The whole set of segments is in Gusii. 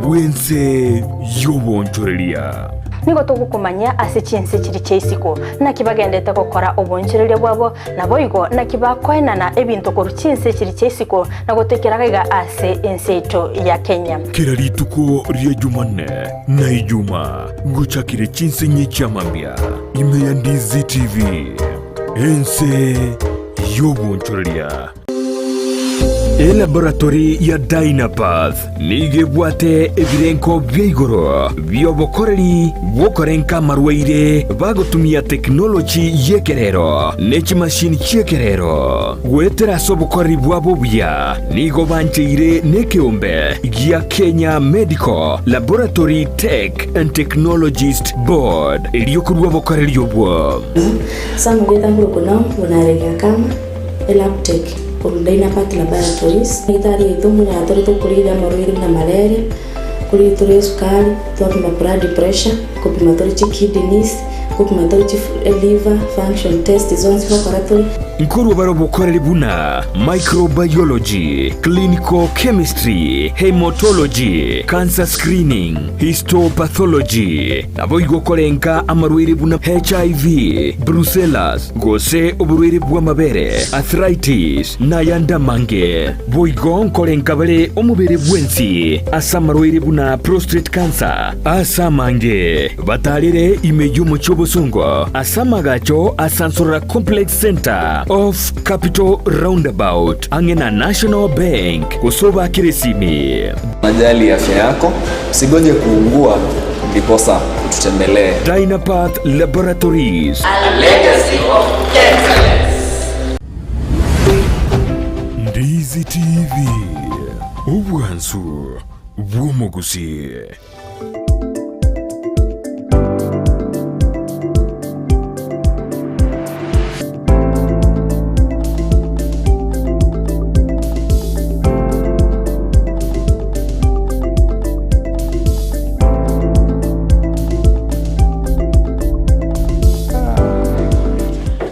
bw'ense y'oboonchoreria. Nigo togokomanyia ase chinse chiria chia isiko, naki bagendete gokora oboonchoreria bwabo, naboigo naki bakoenana ebinto korwa chinse chiria chia isiko na gotoikera gaiga ase ense yaito ya Kenya. Kera rituko ria Jumanne na Ijumaa gochakire chinse inye chia mambia ime ya Ndizi TV, ense y'oboonchoreria. Elaboratory ya Dynapath nigo ebwate ebirenko bia igoro bi'obokoreri bw'okorenka amarwaire bagotumia tekinoloji y'ekerero ne chimashini chi'ekerero. Goetera ase obokoreri bwabo obuya nigo bancheire nekeombe gia Kenya Medical Laboratory Tech and Technologist Board erio korua obokoreri obwo. Samugeta nguru kunao buna Akama. Elabtech, korwa Dynapath Laboratories. Daktari oito mbuna tore tokorigereria amarwaire buna malaria, korigereria tore esukari, twapima blood pressure, kopima tore chikidneys, kopima tore chi liver function test zonsi gokora tore. Nkorwa bare obokoreri buna microbiology, clinical chemistry, haematology, cancer screening, histopathology, naboigo korenga amarwaire buna HIV, brucellas, Gose oborwaire bw'amabere, arthritis, na ayande amange. Boigo nkorenka bare omobere bwensi ase amarwaire buna prostate cancer ase amange. Batarere ime y'omochie obosongo ase amagacho a Sansorora Complex Centre off Capital Roundabout ang'e na National Bank gose obakere esimi. Unajali afya yako, usigoje kuugua ndiposa ututembelee. Dynapath Laboratories. A legacy of excellence. Ndizi TV, obwansu bw'omogusii.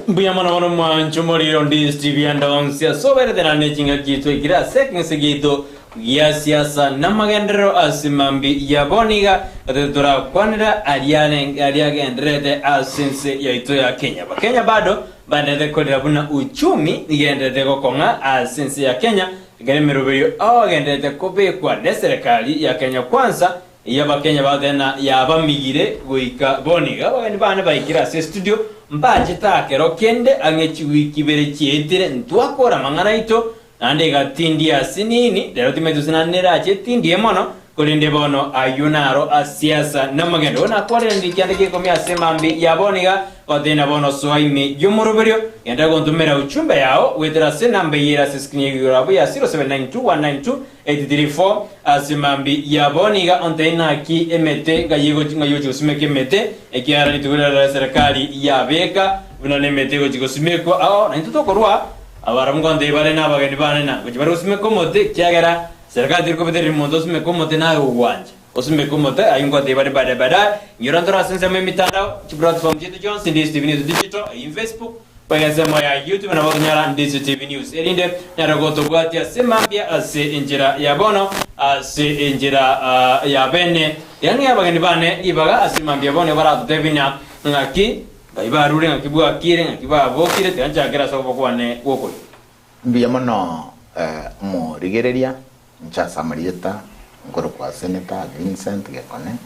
Mbuya mono mono mwancho moriro ndi Steve ande onsi ase oberete naende chingaki twaikire ase ekeng'ese giaito gia siasa namagenderero ase mambi ya bono iga gatete torakwanera aria aria agendererete ase ense yaito ya Kenya. Abakenya bado mbaendererete korera buna uchumi igendererete gokong'a ase ense ya Kenya ekero emeroberio ao egendererete kobekwa neserekari ya Kenya Kwanza eyio abakenya bagoteba ng'a yabamigire goika bono iga. Abageni bane baikire ase estudio mbachete akero kende ang'e chiwiki ibere chiaetire ntwakora amang'ana aito Naende egatindia ase nini, rero timanyeti gose naende nerache etindie mono, korende bono ayio naro asiasa namagendo. Bono nakwarire ndikianda gi'ekomi ase mambia ya bono iga, gotebia bono soa ime y'omoroberio, genda gontomera uchumbe yao goetera ase enamba eye ere ase escreen ya igoro abwo ya 0792192834 ase mambia ya bono iga ontebie naki emete ng'ai egochi ng'ai ogochi gosimeka emete, ekiagera rituko riria eserekari yabeka buna nemete egochi gosimekwa ao naintwe tokorwa Abaarabu nkontebia bare nabageni bane na gochia bare gosimeka omote, ekiagera serikali teri kobetereria monto osimeke omote naye ogwancha osimeke omote. Ayio nkontebia bare baadaye baadaye. Inyora ntore ase ensemo y'emitandao, chiplatform chiaito chionsi, Ndizi TV News Digital, eyio Facebook, goika ensemo ya YouTube nabo okonyora Ndizi TV News, erinde onyare gotobwatia ase mambia ase enchera ya bono, ase enchera ya bene. Tiga ng'ee abageni bane ribaga ase mambia bono baratotebie ng'a ng'aki Ngai barure ng'aki bwakire, ng'aki babokire, tiga nchakere ase okoboko kwane gw'okorio. Mbuya mono omorigereria, inche ase amarieta nkorokwa Senator Vincent Gekone,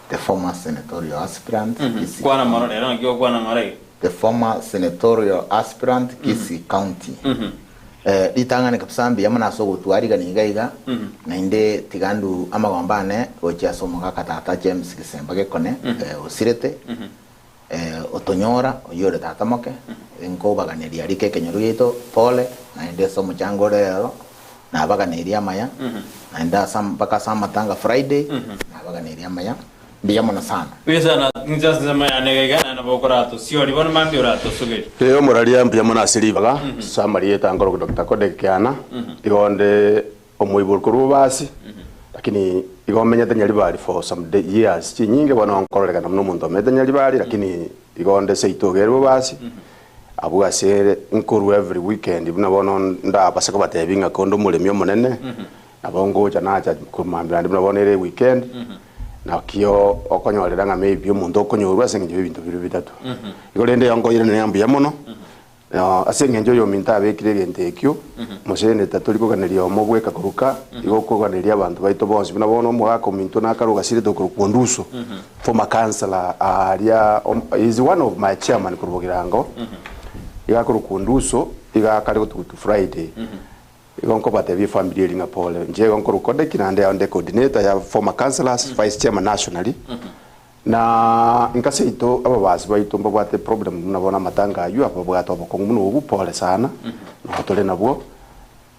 the former senatorial aspirant Kisii Kwana mono County. rero ng'aki gokwana ng'ora iga. The former senatorial aspirant Kisii County. Ritang'ani kabisa mbuya mono ase ogotwarigania iga iga, naende tiga ndu amagomba ane gochia ase omogaka tata James Gisemba Gekone osirete. Otonyora oyio ore tata moke, nkobaganeria riko ekenyoro giaito pole, naende ase omochango ore rero nabaganeirie amaya, naende ase mpaka ase amatanga Friday nabaganeirie amaya, mbuya mono sana. Mbuya sana inche ase ensemo yane iga iga naende nabo okoratosiori bono mambia oratosugerie. Ee omoraria mbuya mono ase ribaga ase amarieta nkorokwa Doctor Kodek Kiana, igo onde Omoibori korwa obasi, lakini igo omenyete Nyaribari for some day years chinyinge bono nkororekana buna omonto omenyete Nyaribari lakini igo onde seito iga ere bobasi, abwo ase nkorwa every weekend buna bono ndabase kobatebia ng'a konde omoremi omonene. Nabo ngocha nacha komambia naende buna bono ere eweekend, nakio okonyorera ng'a maybe omonto okonyorwa ase eng'encho ya ebinto biria bitato. Igo rende eyo nkoiraneria ng'a mbuya mono, ase eng'encho oyominto abekire egento ekio, moseneta tori koganeria omo bweka koruka, igo okoganeria abanto baito bonsi. Buna bono omogaka ominto nakare ogasirete okorokwa Onduso, former councillor aria, he is one of my chairman korwa Bogirango, iga akorokwa Onduso, iga akare gotugutu Friday. Igo nkobatebia efamiri eria ng'a pole. Inche igo nkorwa Kodeki naende ande coordinator ya former councillors, vice chairman nationally. Na inka seito ababasi baito mbabwate problem buna bono amatanga aywo ababwate obokong'u buna obwo pole sana nabo tore nabwo.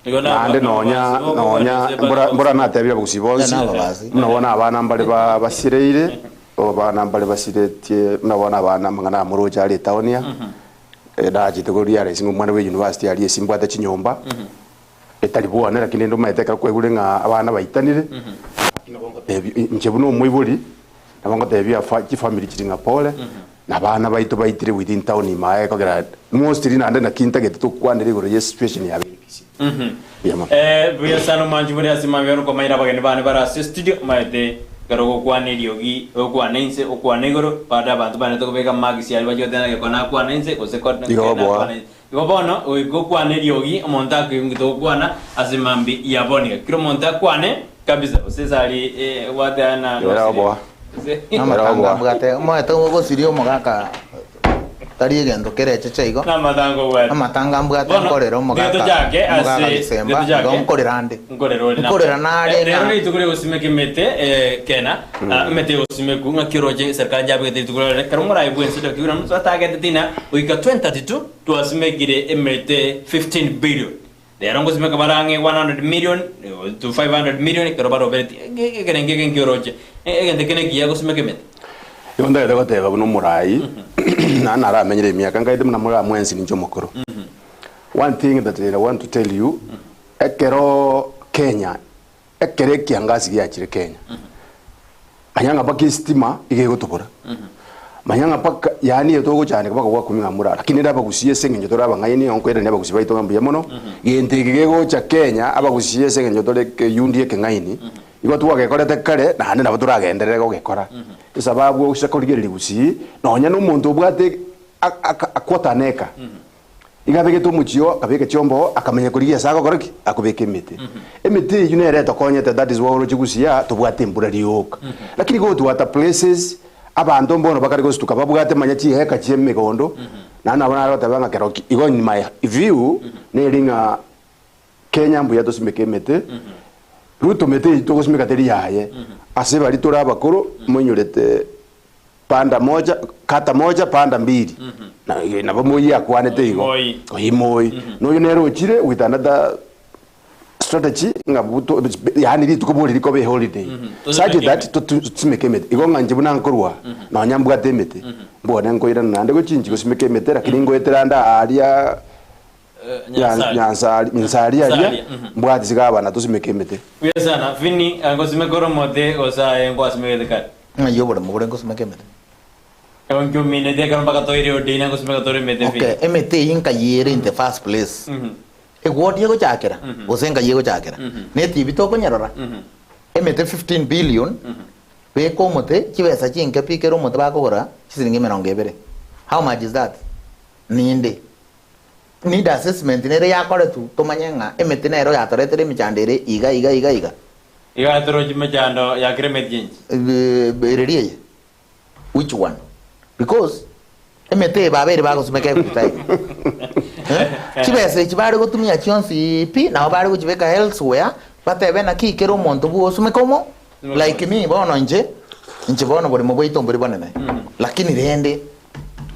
Igo na Naende nonya ababasi boka nonya kwanise mbora baka mbora natebire abagusii bonsi Na ababasi. buna bono abana mbare ba basireire abana mbare basiretie buna bono abana amang'ana amoroche are etown aa. Nachete koria are ase omwana bwe university aria ase mbwate chinyomba, etari bwane lakini rende omanyete ekero kwaigure ng'a abana baitanire, nabo ngotebia inche buna omoibori, nabo ngotebia fa chifamiri chiria ng'a pole, na abana baito baitire within town ime aye ekogera mostly naende naki ntagete tokwanere igoro ya esituation ya abairi Kisii. Mbuya mono. Buya sana omwanchi bore ase mambia ore komaira abageni bane bare ase studio omanyete ekero ogokwana eriogi ogokwana inse okwane igoro bado abanto banete kobeka marks aria bachia goteba naki kona akwane inse gose kona Igo kena boa. akwane inse. Igo bono goika okwane eriogi omonto akoigwa gokwana ase mambia ya bono iga kera omonto akwane kabisa gose esari gwateba na Igo nosire boa. gose Namatanga mbwate, omanyete ogosiria omogaka tari egento kere echeche igo. Namatanga obwate. Amatanga mbwate Bono, nkorera omogaka, tiga tochake omogaka ase- Gisemba, tiga tochake. igo nkorera ande. Nkorera ore Nkorera nare Eh, rero ng'a- rituko riogosimeka emete eh, kena ah, emete egosimekwa ng'aki oroche serikali yabegete rituko rero ekero morae bwensi Dr. William Ruto atagete tina goika 2032 twasimekire emete 15 billion rero ngosimeka bare ang'e 100 million eh, to 500 million ekero barobereti ekerenge eke nki oroche Eh, egento eke nekiya gosimeka emete Igo ntagete goteba buna omorai, naende naramenyire emiaka nkaete buna more mwensi ninche omokoro. One thing that I want to tell you, ekero Kenya, ekero ekiangasi giachire Kenya, manya ng'a mpaka esitima iga egotobora, manya ng'a mpaka yaani eye togochandeka mpaka gwakumia ng'a mura, lakini rende abagusii ase eng'encho tore abang'aini nigo nkoiraneria abagusii baito ng'a mbuya mono, gento eke gegocha Kenya, abagusii ase eng'encho tore ekeyundi ekeng'aini, Igo twagekorete kare, naende nabo toragenderere gogekora. Esababu ogose korigereria gusii, nonya nomonto obwate a quarter an acre, iga abegete omochie oo, akabeka chiombe oo, akamanya korigia ase agokora ki? Akobeka emete. Emete eyio nere etokonyete that is why oroche gusii aa tobwate embura rioka. Lakini go to other places, abanto mbono bakare gostuka babwate manya chiheka chia emegondo, naende nabo nare goteba ng'a kero ki, igo in my view, neri ng'a Kenya mbuya tosimeke emete, Ruto mete eyio togosimeka teri yaye, ase baria tore abakoro moinyorete panda moja kata moja panda mbili na nabo moi akwanete igo Moi. oyi moi noyo nere ochire with another strategy ng'a buto yaani rituko bori rikoba eholiday such Tosimeke that tosimeke emete igo ng'a inche buna nkorwa nonya mbwate emete mbone nkoirana naende gochinchi gosimeka emete lakini ngoetera ande aaria Nyansari, Nyansari aria, mbwati chigabana tosimeke emete. Buya sana Vinny, ngosimeka ore omote gose aye nkwasimegete kare? Ng'ai oboremo bore ngosimeka emete? Ego nkiumineti ekero mpaka toire ordain ngosimeka tore emete Vinny. Okay, emete eyio nkai ere in the first place? Eward egochakera gose nkai egochakera? Ne etibi tokonyerora? Emete 15 billion, beka omote chibesa chinke pi kera omote bakogora chisiringi emerongo ebere. How much is that? Ninde. Need assessment nere yakoretwe tomanye ng'a emete nero yatoretire emechando ere iga iga iga iga. Iga torochi mechando ya climate change. Ereria eye which one? Because emete eye babeire bagosimeka every time eh? Chibesa echi bare gotumia chionsi pi nabo bare gochibeka elsewhere batebe naki kera omonto bwo osumeka omo like me bono inche inche bono boremo bwaito mbori bonene lakini rende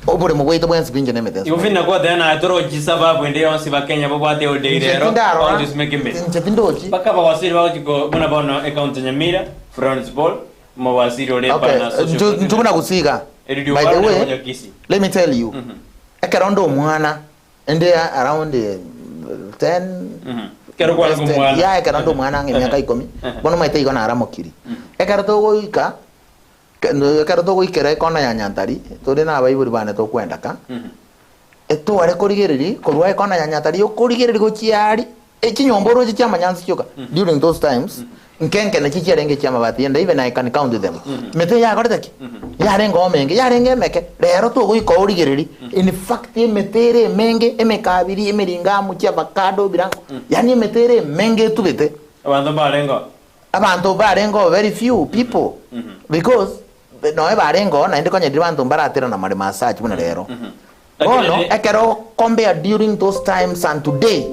Oboremo bwaito bwensi bwinche nemete Igo ensemo. Fina gwateba naye torochi sababu ende yonsi bakenya babwate holiday Inche rero tindarora, bagochisimeka emete. inche tindochi. Mpaka abawasiri bagochi ko buna bono ecounty Nyamira, Florence Paul, omowasiri ore Okay, pana social nchu nchu buna gosiga. Eridio By the Obaro way, nere Kisii. let me tell you, ekero nde omwana, inde around 10, Ekero kwarenge less than- omwana. yeah, ekero nde omwana ang'e emiaka ikomi, bono omanyete igo naramokiri. Ekero togoika, Ekero togoikera ekona ya Nyantari, tore nabaibori bane tokwenda ka, etware korigereria korwa ekona ya Nyantari okorigereria gochia aria, Echinyomba oroche chiamanyansi chioka during those times nkenke nachio chiarenge chiamabati and even I can count them. Emete yakorete ki? Yarenge omenge, yarenge emeke. Rero togoika origereri in fact emete ere emenge, emekabiri, emiringamu, chiavacado, ebirango, yaani emete ere emenge etubete. Abanto mbarengeo. Abanto mbarengeo very few people because noe barengeo naende konya riria abanto mbaraterana amaremo ase achio buna rero. Bono ekero okompare during those times and today,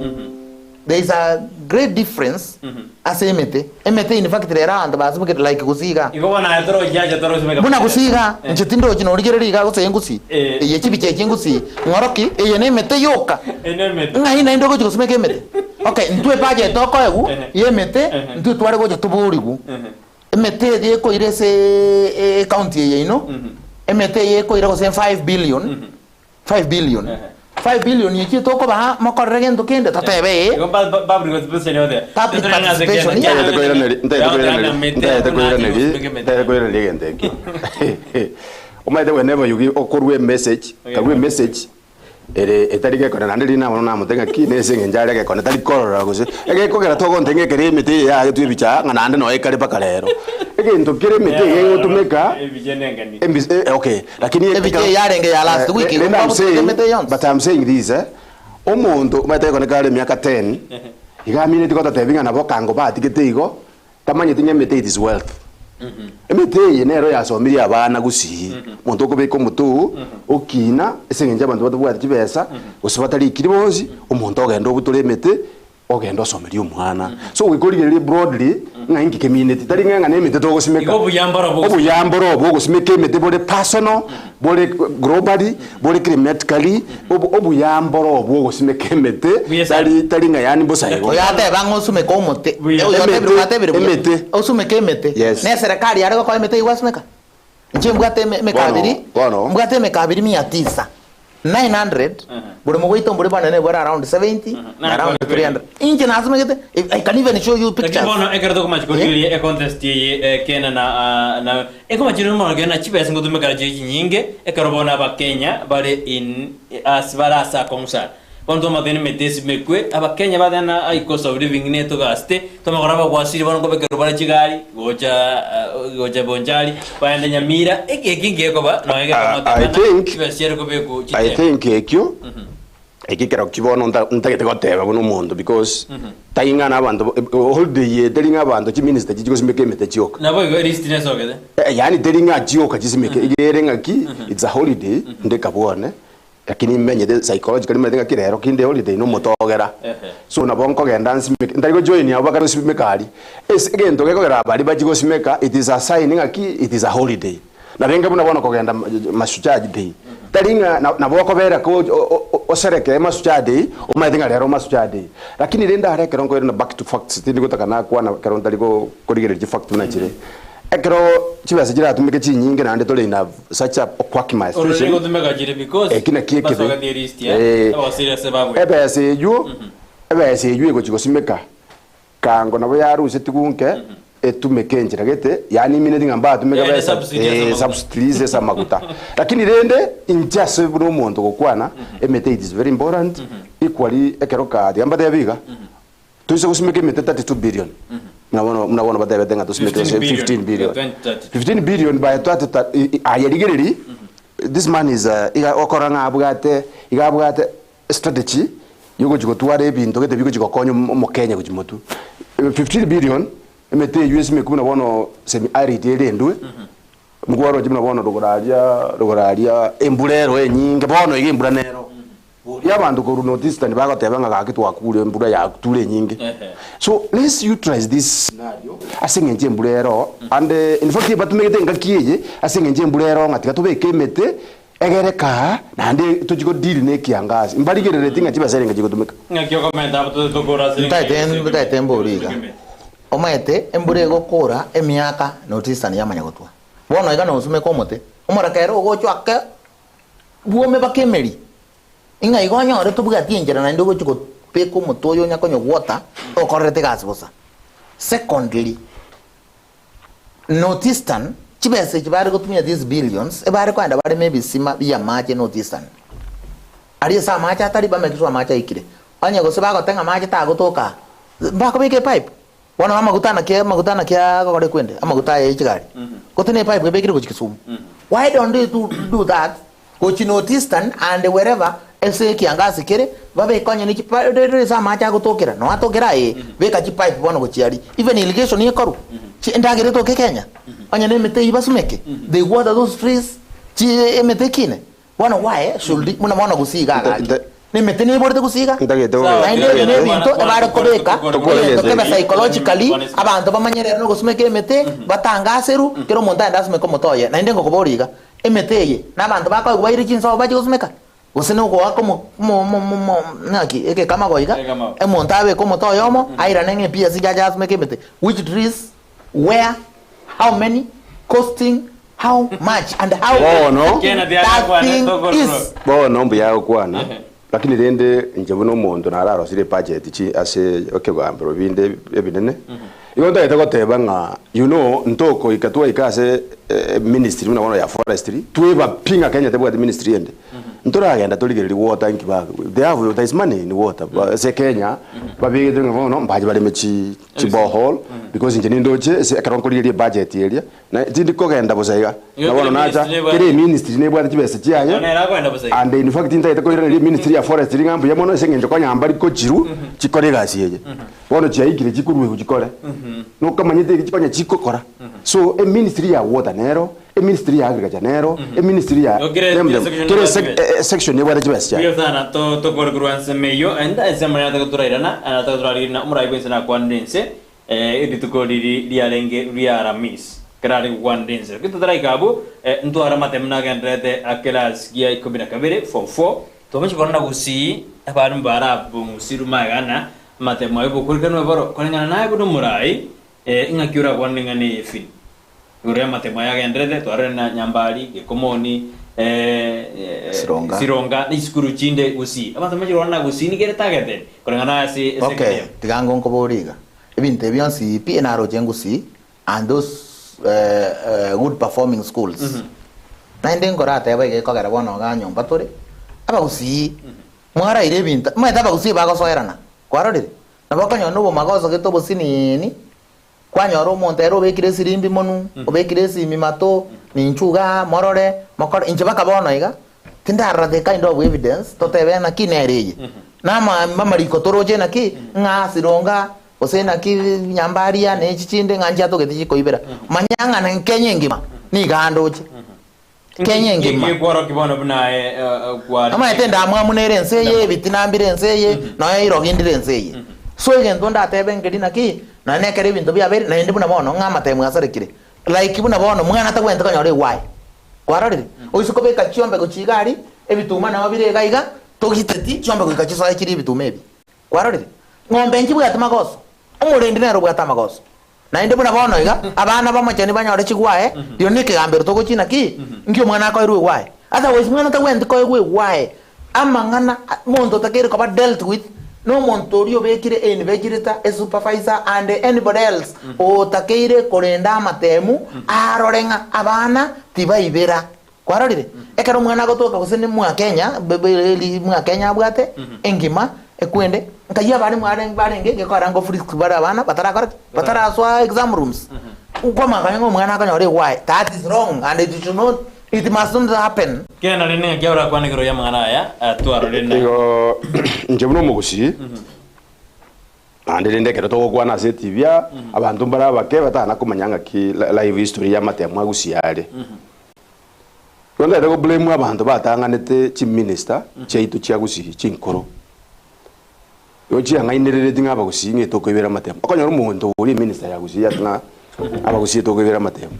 there is a great difference ase emete. Emete in fact rero abanto basimekete like gusii igaa. Igo bono aye torochiacha torosimeka Buna gusii igaa, inche tindochi norigereria igaa gose engusii, eye chibicha echi engusii, ng'oroki eye nemete yoka. Eye nemete. Ng'ai naende ogochi gosimeka emete? Okay, intwe ebudget tokoegwa ya emete, intwe tware gocha toborigwe. Emete eye ekoira ase ecounty eye yaino, emete eye ekoira gose 5 billion, 5 billion, 5 billion echio tokobaa mokorere gento kende totebe ee. Igo pa- pa- public participation yote. Public participation, yeah. Ntaete koiraneria- ntaete koiraneria- ntaete koiraneria- ntaete koiraneria egento ekio. Omanyete whenever you give okorwa emessage, karwa emessage Ere etari gekone naende riina bono namote ng'a ki nese eng'encho are gekone tari korora gose egekogera togonte ng'a ekere emete eye yagetwe ebicha aa ng'a naende noe ekare mpaka rero. Egento kere emete eye egotumeka embis eh okay lakini Ebicha eye yarenge ya last week igo rende I'm nkwabutete saying emete yonsi. but I'm saying this eh, omonto omanyete gekone kare emiaka ten iga amineti gototebi ng'a nabo kango batigete igo Tamanyeti ng'a emete it is wealth. Emete eye nero yasomirie abana gusii. Omonto okobeka omote oo, okina, ase eng'encho abanto batabwati chibesa, gose batarikiri bonsi, omonto ogenda obutore emete, ogenda osomeria omwana. So goika origererie broadly, ng'a inki kemineti. Tari ng'a ng'a na emete togosimeka. Igo obuya mboro bogosimeka. Obuya mboro obo ogosimeka emete bore personal, bore globally, bore climatically, obu obuya mboro obwo ogosimeka emete, Buya sana. tari tari ng'a yaani bosa igo. Oyo ateba ng'a osumeke omote. Buya. Oyo otebire Emete, gwatebire buya. emete. Osumeke emete. Yes. Ne eserekari yare gokoa emete eywo gwasumeka? Inche mbwate eme- emekabiri, Bono, bono. mbwate emekabiri mia tisa. 900, buri mogoito mbori bonene bore around 70, na around 300. Inche nasumegete, I can even show you Lakini pictures. bono ekero tokomachi korigereria econtest eye eh, Kena na ah, na ekomachi rero mono Kena chibesa ngotumeka chire chinyinge ekero bono abakenya bare in as bare ase akong'u sana. Bono twamaete nemete esimekwe abakenya bateba ai cost of living netogasete twamagora abagwasire bono nkobekerwa bare chigari gocha ah, gocha Bonchari baende Nyamira eki eki ngekoba nonya Ah, I gekomotebana think- chibesa chiare kobekwa I chiteme. think ekio Eki ekero ki bono nta ntagete goteba buna omonto because tai ng'a na abanto holiday eye teri ng'a abanto chiminister chigosimeka emete chioka. Naboigo erisiti nesogete. Eh, yaani teri ng'a chioka chisimeke, iga ere ng'aki it's a holiday ndeka bwane, lakini menyete psychologically manyete ng'aki rero kinde holiday na omotogera. So nabo nkogenda nsimeke, ntari gojoin abwo bakare gosimeka aria. Ase egento gekogera baria bachia gosimeka it is a sign ng'aki it is a holiday. Narenge buna bono kogenda Mashujaa Day, tari ng'a nabo okobera ko oserekee Mashujaa Day, omanyete ng'a rero Mashujaa Day. Lakini rende are ekero nkoirana back to facts, tindi gotaka nakwana ekero ntari korigereria chifacts buna chire. Ekero chibesa chiratumeke chinyinge naende tore in a such a quagmire Orore situation, gotumeka chire because eki nakio ekebe. basogetie erist ya Eh, abasiri ase bagwete. ebesa eywo, ebesa eywo egochi gosimeka Kango nabo yarusetigwe nke etumeke enchera gete, yaani imineti ng'a mbatumeke Yaani besa subsidy ase eh, amaguta. subsidies ase amaguta. Lakini rende inche ase buna omonto gokwana, emete it is very important, equally ekero ka tiga mbatebie iga, toise gosimeka emete 32 billion, buna bono buna bono batebete ng'a tosimeke 15 gose billion. 15 billion. 2032. 15 billion by 20 aye rigereria, this man is iga okora ng'a abwate iga abwate Strategy yogochia gotwara ebinto gete bigochia gokonya omokenya gochia motwe. 15 billion emete eywo esimekwe buna bono semi arid erendwe, nkwaroche buna bono rogoro aria rogoro aria embura ero enyinge bono iga embura nero. Boria abanto korwa North Eastern bagoteba ng'a gaki twakure embura yature enyinge. So let's utilize this scenario ase eng'encho embura ero and in fact batumegete engaki eye ase eng'encho embura ero ng'a tiga tobeke emete Egere kaa, naende tochie go deal ne ekiangasi. Mbarigerereti ng'a chibesa erenge chigotumeka. Ng'aki okomenta abo tote tokora ase Ntaete ntaete mbori iga. Omaete embura egokora emiaka notisani yamanya gotwa. Bono iga nosumeka omote, omoraka ere ogocha ake bwome baka emeri. Ing'a igo onyore tobwati enchera naende ogochia kobeka omote oyo onya konyogwota okorerete egasi bosa. Secondly, North Eastern, chibesa echi bare gotumia these billions, ebare koenda bareme ebisima bi'amache North Eastern. Aria ase amache atari, bamake sure amache aikire. Onye gose bagoteba ng'a amache tagotoka aa, Mbakobeka epipe, bono amaguta naki amaguta naki agokora ekwende, amaguta aya ye chigari, gose na epipe ebekire gochia Kisumu. Why don't they do do that gochia North Eastern and wherever ase ekiangasi kere, babeke onye ne chipa rero ase amache agotokera, noo atokera aye, beka chipipe bono gochia aria. Even irrigation ekorwa, chi endagera etoke Kenya, onye na emete eywo basumeke, they water those trees, chi emete ekine. Bono why should buna bono gusii iga agaki nemete neborete gusii iga Ntagete Sawa, naende kwana- ebi nebinto kwana- ebare kobeka kwana- egento kebe kwana- psychologically kwana- abanto bamanye rero nogosumeka emete batangaseru kera omonto aende asumeke omote oye naende ngokoboria iga emete eye nabanto bakoigwa baire chinsobo bache gosumeka gose nogoaka omo omo omo omo ng'aki egekamago iga Egekamago. omonto abeke omote oyomo airane ng'a epiasi ache asumeke emete which trees where how many costing how much and how Bono Kena that thing is. bono mbuya gokwana lakini rende inche buna omonto nararosire ebudget chi ase ekegambero binde ebinene igo ntagete goteba ng'a you know ntokoika twaika ase ministry buna bono ya forestry tweba pi ng'a Kenya tebwati ministry ende ntoragenda torigereria water nki ba they have there is money in water ase Kenya babegete ng'a bono mbache bareme chi chi borehole because inche nindoche ase ekero nkorigereria ebudget eria Na tindi kogenda bosa iga. Igo Na bono kera nacha, eministry nebwate- kera eministry nebwate chibesa chiaye, Bono ere akoenda bosa iga. and in fact ntagete koiraneria eministry ya forestry ng'a mbuya mono ase eng'encho konya mbari kochirwu chikore egasi eye. Bono chiaikire chikorwegwa chikore. Nokamanyete eki chikonya chigokora. So eministry ya water nero, eministry ya agriculture nero, eministry ya Igo kera- name kera them. section Kera nebwate sec- chibesa. eh, eh, section nebwate chibesa chiaye. Buya sana to tokore korwa ensemo eyio enda ensemo nataka torairana nataka torarigerana omorai bwense nakwanire ense Rituko riria riarenge ri'Aramisi, ekero are gokwanera ense. Lakini totaraika abwo, ntware amatemo nagendererete a class gia ikomi na kabere, form four, twamachia korora na gusii abarimu bare abong'usiru magana amatemo aye bokorikanwa eboro koreng'ana naye buna omorai, ing'aki orakwane ng'a neye fini. Igoro y'amatemo aya agendererete, twarorire na Nyambari, Gekomoni, Sironga. Sironga, na chisukuru chinde Gusii. Abanto bamachire korora na Gusii nigo ere targeted koreng'ana ase ase Okay, ekenyoro. tiga ngo nkoborie iga, ebinto ebi bionsi pi naroche ngusii and those good performing schools. Naende nkorateba iga ekogera bono igaa nyomba tore, abagusii mwaraire ebinto, omanyete abagusii bagosoerana, kwarorire? Nabo okonyora na obomagoso gete obosinini. Kwanyora omonto ere obekire esirimbi monwe, obekire esimi mato, ninchu igaa morore, mokore, inche baka bono iga, tindarora the kind of evidence totebe naki nere eye. Na ama amariko toroche naki, ng'a Sironga, gose naki Nyambaria na echi chinde ng'a nchiatogete chikoibera. Manya ng'a na Kenya engima, niga andoche. Kenya engima. Gekworokia bono buna aye kware. Omanyete endamwamu nere ense eye, ebitina mbire ense eye, nonya irogi ndire ense eye. So egento ndatebe nkeri naki, nonya nekero ebinto biabeire, naende buna bono ng'a amatemu asarekire. Like buna bono mwana tagwenereti konyora egwaye. Kwarorire? Oise kobeka chiombe gochia iga aria, ebituma nabo bire iga iga, togiteti chiombe goika chisoe chirie ebituma ebi. Kwarorire? Ng'ombe nchibwati magoso, omorendi nere obwate amagoso. Naende buna bono iga, abana b'omocheni banyore chigwae, rirorio nekegambero togochina ki? Nki omwana akoerwa egwae? Otherwise mwana tagwenereti koegwa egwae. Amang'ana monto otakeire koba dealt with nomonto oria obekire einvegirator, esupervisor and anybody else otakeire korenda amatemu arore ng'a abana tibaibera. Kwarorire? Ekero omwana agotoka gose ne mwakenya eri mwakenya abwate engima ekwende nkai abarimu are barenge gekogera ngo frisk bare abana batarakora ki? Batarasoa exam rooms. Nkomakanya ng'a omwana akonyora egwaye that is wrong and it should not it must not happen. Kera rende ng'aki orakwane igoro y'amang'ana aya twarorire na. Igo inche buna omogusii. Naende rende ekero togokwana ase etibi aa, abanto mbare abake batana komanya ng'aki life history y'amatemo a Gusii are. Igo ntagete go blame abanto batang'anete chiminister chiaito chia Gusii chinkoro. Igo chiang'ainereretie ng'a abagusii ng'a etokoibera amatemo. Okonyora omonto oria eminister ya Gusii ase ng'a abagusii etokoibera amatemo.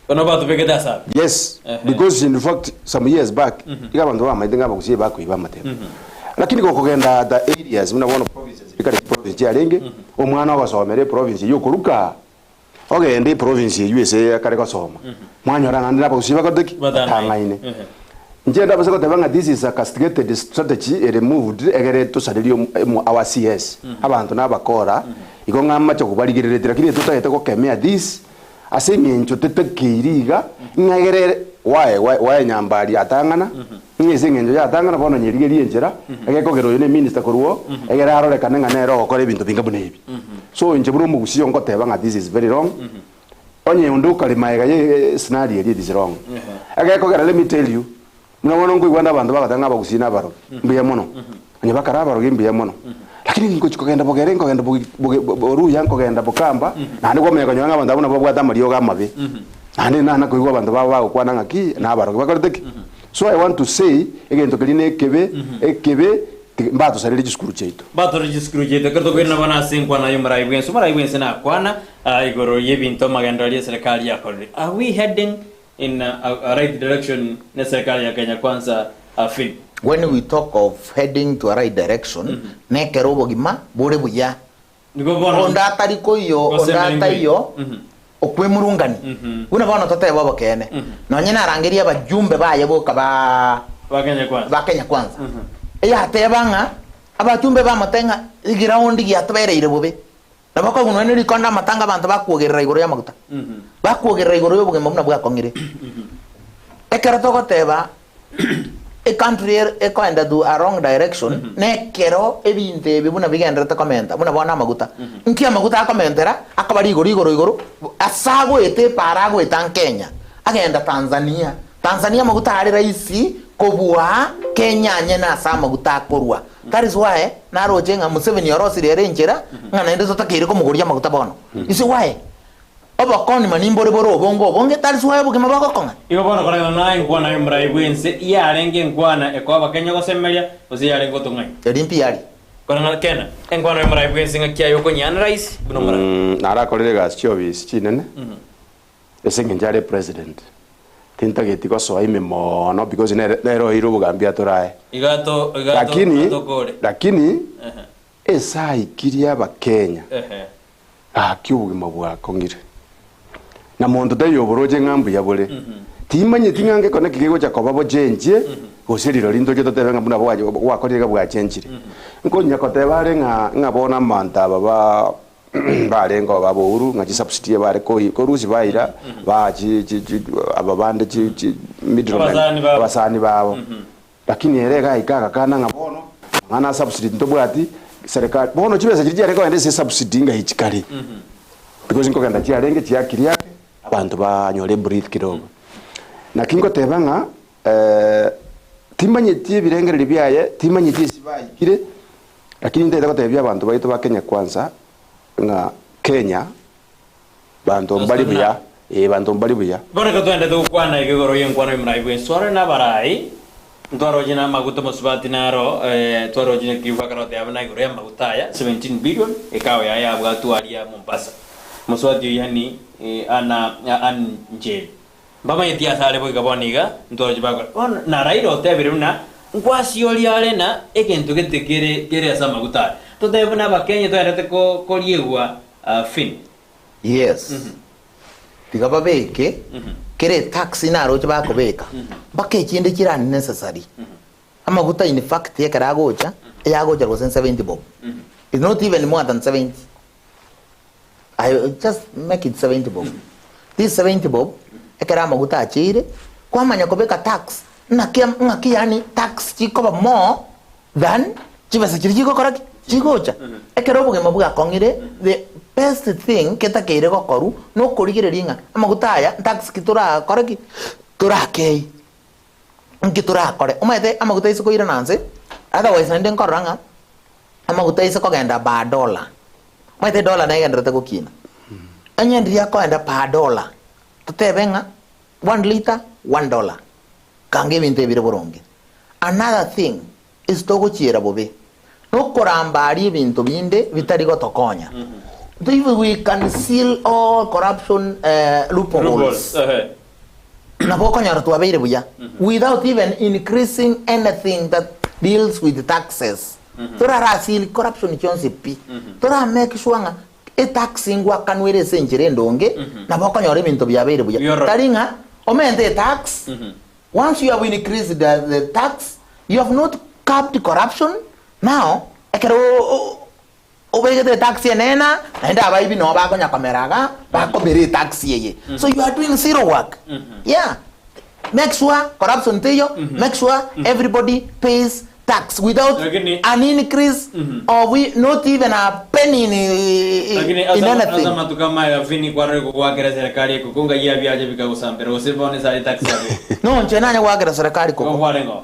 Bono batobegete ase abwo. Yes, because in fact some years back iga abanto bamaete ng'a abagusii bakoiba amatemo. Lakini gokogenda the areas buna bono provinces rikare chiprovince chiarenge, omwana ogosomera eprovince eywo okoruka ogende eprovince eywo ase akare gosoma, mwanyora naende na abagusii bakorete ki? Batang'aine. Inche ndabase goteba ng'a this is a castigated strategy ere moved egere tosarerie our CS, abanto nabakora, igo ng'a amache kobarigereretie lakini totagete gokemea this Ase engencho tetakeiri iga, ng'a egere why why why Nyambari atang'ana? Ng'a ase eng'encho yatang'ana bono nyerigerie enchera, egekogera oyo ne minister korwa oo, egere arorekane ng'a nere ogokora ebinto binga buna ebi. So inche buna omogusii ngoteba ng'a this is very wrong, onye onde okare maega ye scenario eria it is wrong. Egekogera let me tell you, buna bono nkoigwa nde abanto bagoteba ng'a abagusii na abarogi, mbuya mono. Onye bakare abarogi mbuya mono. Lakini ngochia kogenda bogere nkogenda bogi boge boruya nkogenda bokamba, naende kwamanya konyora ng'a abanto abwo nabo babwate amariogo amabe. Naende nana koigwa abanto babo bagokwana ng'aki, na abarogi bakorete ki? So I want to say, egento keria na ekebe, ekebe, ti mbatosarerie chisukuru chiaito. Mbatosarerie chisukuru chiaito. Ekero tokoirana bono ase enkwana y'omorai bw'ense, omorai bw'ense nakwana igoro y'ebinto amagenderero y'eserekari yakorire. Are we heading in a right direction n'eserekari ya Kenya Kwanza Philip? When we talk of heading to a right direction, nekero obogima bore buya. Nigo bono Onde atari koiyo, onde gosemeria ataiyo okwemurungania. Buna bono totebe obokeene, nonye narangerie abajumbe baye boka ba Ba Kenya Kwanza. ba Kenya Kwanza, eyateba ng'a abajumbe bamotebia ng'a eground giatobereire bobe. Nabo okogwa nonya ne rikonda amatanga abanto bakwogerera igoro y'amaguta, bakwogerera igoro y'obogima buna bwakong'ire. Ekero togoteba ecountry ere ekoenda to a wrong direction, nekero ebinto ebi buna bigendererete komenta, buna bono amaguta. Nki amaguta akomentera? Akoba rigoro igoro igoro, ase agoeta epaara agoeta Kenya, agenda Tanzania. Tanzania amaguta are rahisi kobua Kenya nyene ase amaguta akorwa. That is why naroche ng'a Museveni orosirie ere enchera ng'a naende totakeire komogoria amaguta bono. You see why? Obokonima nimbore bore obonge obonge, that is why obogima bogokong'a. Igo bono koreng'ana naye enkwana y'omorai bw'ense yarenge enkwana ekoa abakenya gosemeria, gose yarenge gotong'aina? Eri mpiari. Koreng'ana kena, enkwana y'omorai bw'ense ng'aki aye okonyiana rahisi buna omorai. Narakorire egasi chiofisi chinene, Ase engencho are president, tintageti gosoa ime moono because nere nere oeire obogambi atore aye. Iga to iga to Lakini atokore. lakini Ehe. esaikirie abakenya Ehe. gaki obogima bwakong'ire. Na monto taiyo oboroche ng'a mbuya bore. Timanyeti ng'a ngekone ki kegocha koba bochenchie gose rirorio ntoche totebe ng'a buna bwache gwakorire iga bwachenchire. Nkonya koteba are ng'a ng'a bono amanto aba ba Mbarenge oo baba Uhuru ng'a chisubsidy bare koi korusia baira baa chi chi chi aba bande chi chi middlemen Abasani babo. abasani babo. Lakini ere iga aika agakana ng'a bono mang'ana a subsidy ntobwati serikali bono chibesa chiria chiare kogenda ase esubsidy ng'ai chikare because nkogenda chiarenge chiakiri ake abanto banyore ebreath kidogo. Naki ngoteba ng'a timanyeti ebirengererio biaye, timanyeti ase baikire. Lakini ntaete gotebia abanto baito ba Kenya Kwanza ng'a Kenya banto mbari buya, ee banto mbari buya. Bono ekero twaendete gokwana iga igoro y'enkwana y'omorai bw'enswaro na abarai, ntwaroche na amaguta omosubati naro, twaroche na Cliff akarotebia buna igoro y'amaguta aya 17 billion ekawa yaye yabwatwa aria Mombasa. Omosubati oyio yani Anna Ann Njeri. Mbamanyeti ase are boigo bono iga ntoroche bakore. Bono na Raila otebire buna nkwasioria are na egento gete kere kere ase amaguta aya. Totebe buna abakenya twaendete ko koriegwa fin. Yes. Tiga babeke kera etax naroche bakobeka mpaka echinde chire unnecessary. Amaguta in fact ekero agocha, eyagocha gose 70 bob. It's not even more than 70. I just make it 70 bob. This 70 bob, ekero amaguta acheire, kwamanya kobeka tax, ng'aki ng'aki yaani tax chikoba more than chibesa chiria chigokora ki? Chigocha. Ekero obogima bwakong'ire, the best thing ketakeire gokorwa, nokorigereria ng'a amaguta aya ntax ki torakore ki? Torakei. Nki torakore? Omanyete amaguta aise koirana nse, otherwise naende nkorora ng'a amaguta aise kogenda per dollar, omanyete edollar negendererete gokina, onye ndiria akoenda per dollar, totebe ng'a one litre, one dollar, kanga ebinto ebire boronge. Another thing is togochiera bobe, nokoramba aria ebinto binde bitari gotokonya. If we can seal all corruption loopholes, Loopholes, ehe. nabo okonyora twabeire buya without even increasing anything that deals with taxes. Torara seal corruption chionsi pi. Tora make sure ng'a etax ngwakanwa ere ase enchera endonge, nabo okonyora ebinto biabeire buya. Biororo. Tari ng'a omente etax, once you have increased the, the tax, you have not curbed corruption, now ekero o- o- Obegete etaxi enene naende abaibi noo bakonya komera iga bakomera etaxi eye so you are doing zero work yeah. Make sure corruption teiyo, make sure everybody pays tax without Lakini- an increase of not even a penny in, Lakini in ase ase anything. amatuko amaya Fini kwarore gogwakera serikali ekoko ngai abiacha bikagosambera gose bono ase are tax abe. No inche nanye goakera serikali koko. Gokwarengo.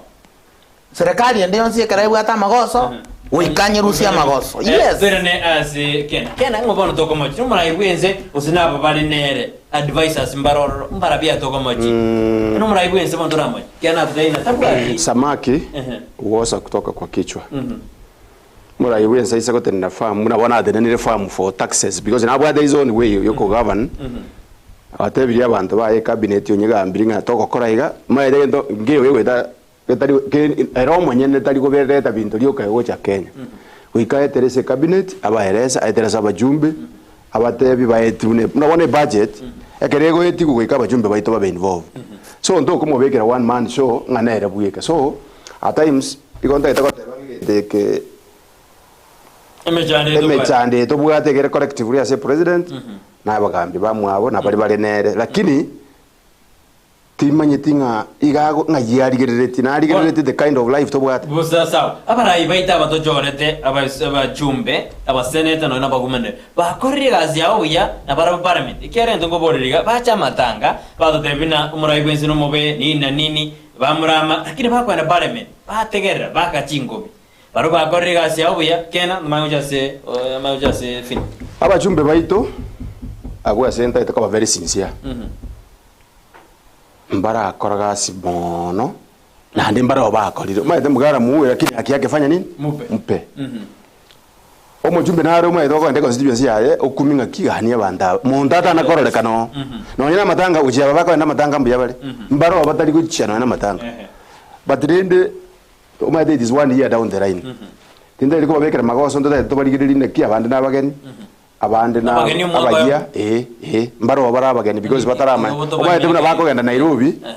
Serikali ende yonsi ekero ebwate amagoso, goika nyerusie amagoso. Yes. Toirane ase Kena. Kena ng'o bono tokomochi? Nomorai bwense gose nabo bare nere advisors mbare ororo mbarabia tokomochi. Nomorai bwense bono toramochi. Kena atotebie ng'a tabwati. Samaki Ehe. huoza kutoka kwa kichwa. Morai bwense aise gotenena farm buna bono atenenire farm for taxes because nabwate his own way yokogovern. Abatebirie abanto baye ecabinet onye gambiri ng'a togokora iga, maete gento nkeiyo gegoeta Getari ke ere omonyene tari kobereta binto rioka gocha Kenya. Goika aetere ase ecabinet, abaerese, aetere ase abajumbe, abatebi baetirwe ne buna bono ebudget, ekero egoetigwa goika abajumbe baito babe involved. So ntokomobekera one man show ng'a nere bweka. So, at times, igo ntagete goteba ng'a egento eke Emechando etobwate. emechando eye tobwate ekere collectively ase epresident, na abagambi bamwabo, na baria bare nere. Lakini. Timanyeti ng'a iga ago ng'ai arigereretie, narigereretie the kind of life tobwate. Bosa sawa. Abarai baito aba tochorete, aba- abachumbe, abaseneta nonya na abagomenere, bakorire egasi yabo buya, na barabwo parliament. Ekiagera egento nkoboreria iga, bache amatanga, batotebia buna omorai bw'ense nomobe, nini na nini, bamorama, lakini bakoenda parliament, bategerera, baka chingobi. Barabwo bakorire egasi yabo buya, kena, namanye gochia ase, namanye gochia ase Fini. Abachumbe baito, abwo ase ntagete koba very sincere. Mbarakora gasi mono, naende mbareo bakorire. Omanyete mgara muue lakini haki yake fanya nini? Mupe. Mupe. Omochumbe nare omanyete okogenda econstituency yaye okumi ng'aki gani abanto aba. Monto atana kororekana oo. Nonye na amatanga gochia aba bakogenda amatanga mbuya bare. Mbareo batari gochia nonye na amatanga. But rende omanyete it is one year down the line. Tintari kobabekera magoso ntotagete tobarigererie naki abande nabageni. Abande na Abageni omwaka abayia, oyomo. ee, ee, mbarobwo bare abageni because bataramanya. Nigo Omanyete tobanyete buna bakogenda Nairobi, Ehe.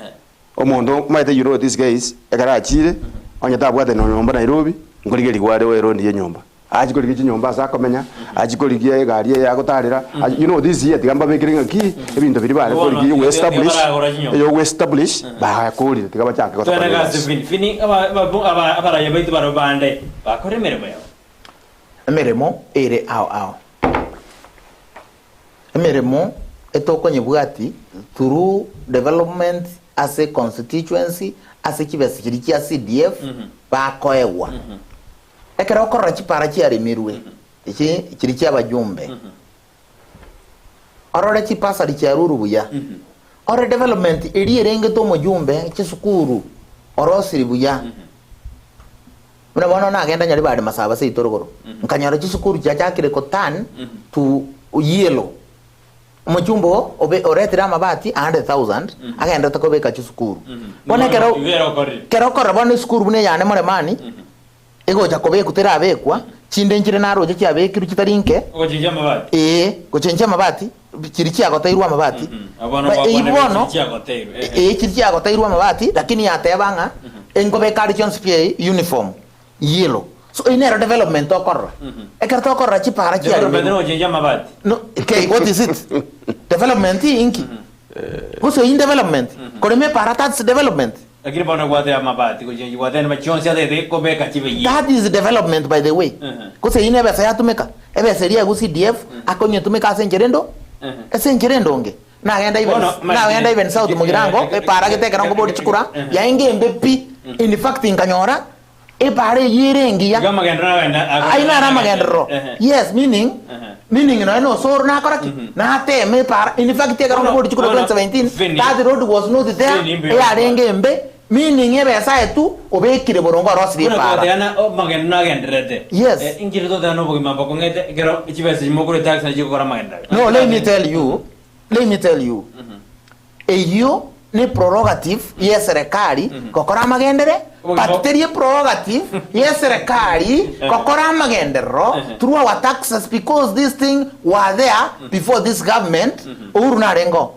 omonto omanyete you know these guys, ekero achire, onye tabwate na nyomba Nairobi, nkorigerigwa are oerondi ya enyomba. Achie korigia chinyomba ase akomenya, achie korigia egari eye agotarera, achi you know this year tiga mbabekere ng'aki, ebinto biria bare Bono, korigia nigo yogoestablish, baragora chinyomba. eyogoestablish, bakorire tiga bachake Twende gotokora gase egasi. Fini. Fini, aba- aba- aba- abaraiyo baito barobwo bande, bakore emeremo yabo. Emeremo ere ao ao. Emeremo etokonyebwati through development ase constituency ase chibesa chiria chia CDF bakoegwa. Ekero okorora chipara chiaremirwe echi chiria chia abajumbe, orore chipasari chiarurwe buya, orore development eria erengete omojumbe chisukuru orosiri buya. Buna bono nagenda Nyaribari Masaba seito rogoro, nkanyora chisukuru chiachakire ko turn to yellow. Omochumba oo obe oretire amabati 100,000 agenderete kobeka chisukuru. Bono ekero Igo okorire. kero okorora bono esukuru buna eyane Moremani, egocha kobekwa terabekwa, chinde nchire naroche chiabekirwe chitari nke, Ogochenchia amabati. ee, gochenchia amabati, chiria chiagoteirwe amabati. Bono Ba- eyio gwakwana bono chiria chiagoteirwe, ehe. ee, chiria chiagoteirwe amabati, lakini yateba ng'a Engobeka are chionsi pi eye uniform yellow so eyio nero development tokorora ekero tokorora chipara Development chiaremirwe nogochenjia amabati. no okay what is it development inki gose eyio development korema epara that's development Lakini bono gwateba amabati gochenjia gwateba chionsi atagete kobeka chibe yellow. that is development by the way gose eyio nebesa yatumeka ebesa eria yago CDF akonyetumeka ase enchera endo ase enchera endonge Nagenda even, Bono, ma- nagenda even South Mugirango, eh, eh, epara gete ekero nkobori chikura, eh, eh. yaenge embe pi. In fact nkanyora, epara eyio ere engiya. Iga amagenderero nagenda Ayio naro amagenderero. Eh, eh. Yes, meaning, Eh. meaning nonya na osoro nakora ki? Nateme epara. In fact ekero Bono, nkobori chikura bono, 2017, Fini. that road was not there, Fini, mbe- eyarenge embe, meaning ebesa etu, obekire boronge orosirie Buna epara. twateana amagenderero nagendererete. Yes. Eh, inki toteana obogima bokong'ete ekero chibesa chimokore tax nachi chigokora amagenderero. No, let me tell you, let me tell you, eyio ne prerogative ye serikali gokora amagendere, but teri prerogative ye serikali gokora amagenderero through our taxes because this thing were there before this government, Uhuru narenge oo,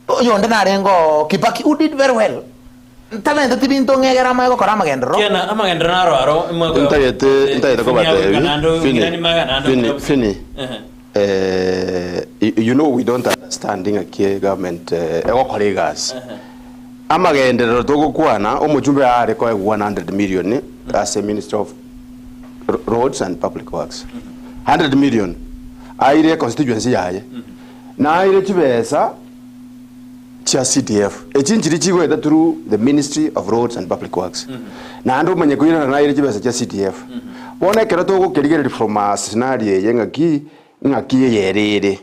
oyonde narenge oo, Kibaki who did very well. Ntabenteti binto ng'egere amaye gokora amagenderero. Kiana amagenderero naro aro Ntagete ntagete kobatebi Fini Fini Fini eh, you know we don't understand ng'aki government eh, egokora egasi. Amagenderero togokwana, omochumbe aare koegwa 100 million ase Ministry of Roads and Public Works. 100 million aire econstituency yaye, na aire chibesa chia CDF. Echi nchiria chigoeta through the Ministry of Roads and Public Works. Naende omanye koirana naire chibesa chia CDF. Bono ekero togokerigereria from a scenario eye ng'aki, ng'aki eye ere ere.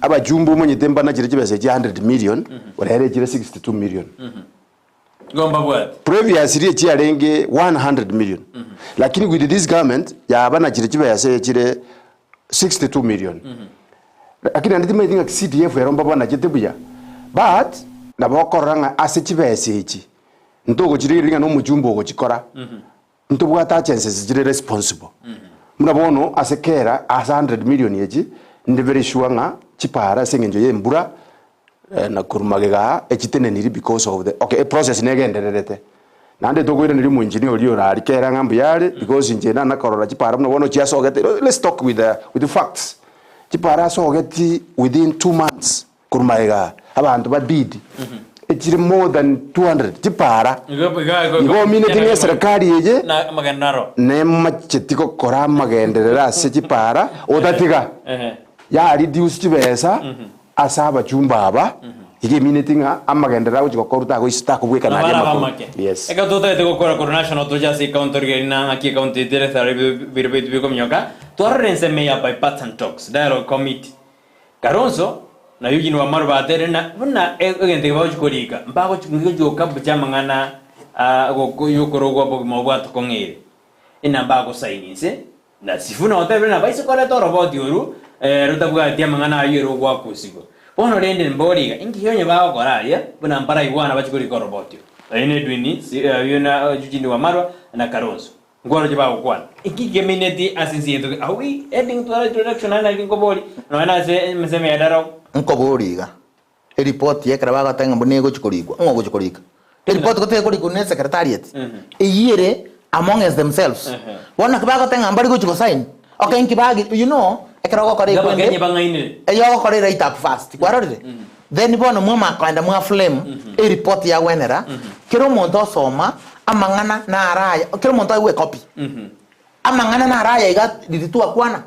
Abachumba omanyete mbanachire chibesa echi 100 million, orere echire 62 million. Igo mbabwate. Previously echiarenge 100 million. Lakini with this government yabanachire chibesa echire 62 million. Lakini naende timanyeti ng'a CDF ero mbabanachete buya. But nabo okorora ng'a ase chibesa echi ntogochirigereria ng'a nomochumba ogochikora. Ntobwate agencies chire responsible. Buna bono ase kera ase 100 million echi ndi very sure ng'a chipara ase eng'encho ya embura na korwa magega aa echiteneniri because of the okay eprocess negendererete. Naende tokoiraneria omoengineer oria ore aria kera ng'a mbuya are because inche nana korora chipara buna bono chiasogete let's talk with the with the facts. Chipara asogeti within 2 months korwa magega aa abanto ba bid echire more than 200 chipara. Igo omineti ng'a eserekari eye Na amagena naro. nemacheti gokora amagenderero ase chipara otatiga ya reduce chibesa ase abachumba aba iga emineti ng'a amagenderero agochi gokorwa tagoisi takobwekana aria Nabana amakoro. bamake. Yes. Ekero totagete gokora korwa national toche ase ecounty origereria na ng'aki ecounty yaito ere esare bire baitu bikominyoka, twarora ensemo ya bipartisan talks, dialogue committee. Kalonzo na Eugene Wamalwa baterire na buna egento eke bagochia korika, mbagochia gochia gokabucha amang'ana yokorogwa obogima obo bwatokong'eire, ina mbagosaini inse na Sifuna otebire na baise koreta oroboti oru rotabwati amang'ana ayio ere ogwakusigwa. Bono rende mbori iga, inki onye bagokora aria buna mbaraigwana bachie korika oroboti oru? Oyio na Edwin, oyio na Eugene Wamalwa na Kalonzo. Nkoroche bagokwana, Inki kemineti ase ense yaito? Are we heading to the right direction? Naende naki nkobori, nonya nase emesemo ya dialogue. Nkobori iga, eripoti ekero bagoteba ng'a buna egochi korikwa, ng'o ogochi korika? Eripoti gote ekorikwa ne secretariat, eyio ere amongst themselves. Bono naki bagoteba ng'a mbari gochi gosign, okay nki bagi you know, ekero ogokora Iga ekwende, Abakenya bang'ainire. eyo ogokora e write up first, kwarorire? Then bono mwamanya koenda mwa frame eripoti yagwenera, kera omonto osoma, amang'ana naro aya, kera omonto aigwe ecopy. Amang'ana naro aya iga riria twakwana,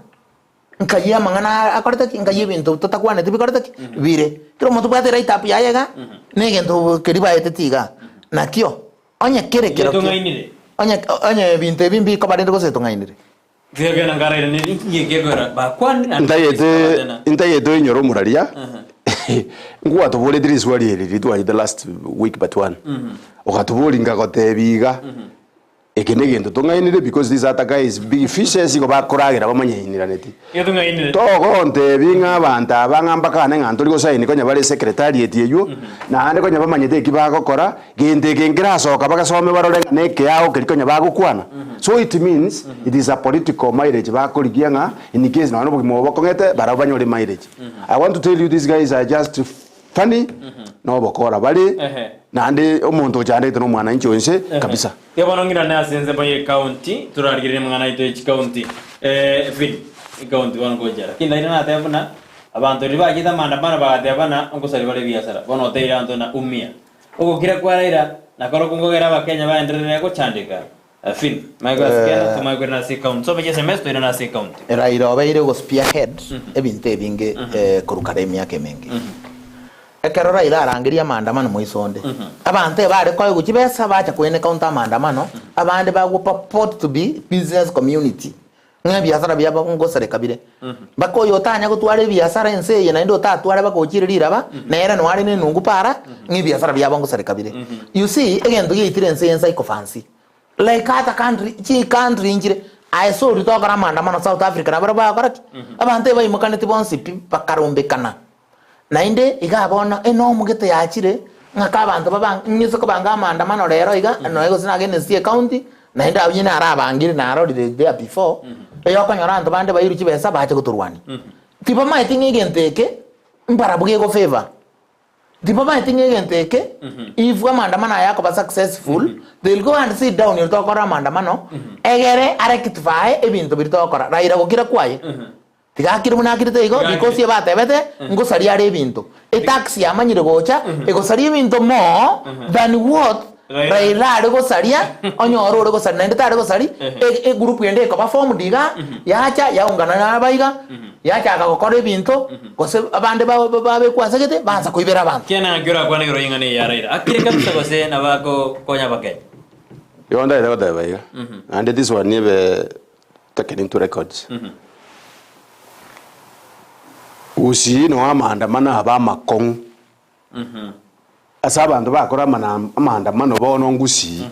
nkayia amang'ana aya akorete ki, nkayia ebinto totakwaneti bikorete ki, bire. Kera omonto obwate ewrite up yaye iga, na egento keria baeteti igaa, nakio, onye kere kerokio, Tong'ainire. onye onye ebinto ebi mbikoba rende gose tong'ainire. Tiga ngarairanerie inki gekogera bakwanire naende Ntagete batena. ntagete oinyore omoraria ngwatoboretie riswali eri riria twachete last week but one ogatoboria ngagotebia iga eke na egento tong'ainire because these other guys big fishes igo bakoragera bamanyainiraneti Igo tong'ainire. togontebia ng'a abanto aba ng'a mbakane ng'a ntori gosaini konya bare secretariat eywo naende konya bamanyete eki bagokora Gento eke nkerasoka bagesome barore ng'a nekeao keria konya bagokwana. So it means it is a political mileage bakorigia ng'a in case nonya obogima obo bokong'ete barabwo banyore mileage. I want to tell you these guys are just funny na obokora bare naende omonto ochandete na omwananchi onse kabisa. Tiga bono ng'irane ase ensemo ye county torarigererie amang'ana aito ye chicounty eh Phil ecounty bono ngochia lakini naende nateba buna abanto riria bachete amaandamano bagateba buna ngosaria bare ebiasara bono oteire abanto buna umia. Ogokira kwa Raila nakorokwo nkogera Abakenya baenderere gochandeka. Phil. Maigo ase kenda tomanye koirana ase ecounty. Some chiSMS toirane ase ecounty. Raila obeire ogo spearhead ebinto ebinge korwa kare emiaka emenge. Ekero Raila arangeria amaandamano moiso onde, abanto ebare koegwa chibesa bacha koene counter amaandamano, abande bagwo purport to be business community. Ng'a ebiasara biabo ngosereka bire. Mpaka oyo otanya gotwara ebiasara ense eye naende otatware mpaka ochire riraba, nere noyo are nenungu para, ng'a ebiasara biabo ngosereka bire. You see, egento giaitire ense eye nsycophancy. Like other country, chi country nchire, aye sori tokora amaandamano South Africa nabarabwo bagokora ki? Abanto ebaimokaneti bonsi pi, bakarombekana. Naende iga bono enomu gete yachire, ng'ake abanto babange, ng'ise kobanga amaandamano rero iga, nonya gose nagende nsiye ecounty, naende abwo onye narabangire narorire there before, eyokonyora abanto bande bairwe chibesa bache gotorwania. Tibamaeti ng'a egento eke, mbarabwo gego favour. Tibamaeti ng'a egento eke, if amaandamano aya akoba successful, they will go and sit down ere togokora amaandamano, egere arectify ebinto biria togokora. Raila gokira kwaye. Tiga akire buna akirete igo, Tiga akire. because ebatebete ngosaria are ebinto. Etax yamanyire gocha, egosaria ebinto more than what Raila. Raila are gosaria, onyore ore gosaria naende tare gosari, e- egroup ende ekoba formed iga, yacha yaungana na aba iga, yachaka gokora ebinto, gose abande ba- ba- babekwa ase gete, baansa koibera abanto. Kiana ng'aki orakwane igoro y'ing'ana eye ya Raila? Akire kabisa gose nabo agokonya abakenya? Igo ndagete goteba iga, naende this one ebe taken into records. Gusii noo amaandamano aba amakong'u ase abanto bakora amana amaandamano bono ngusii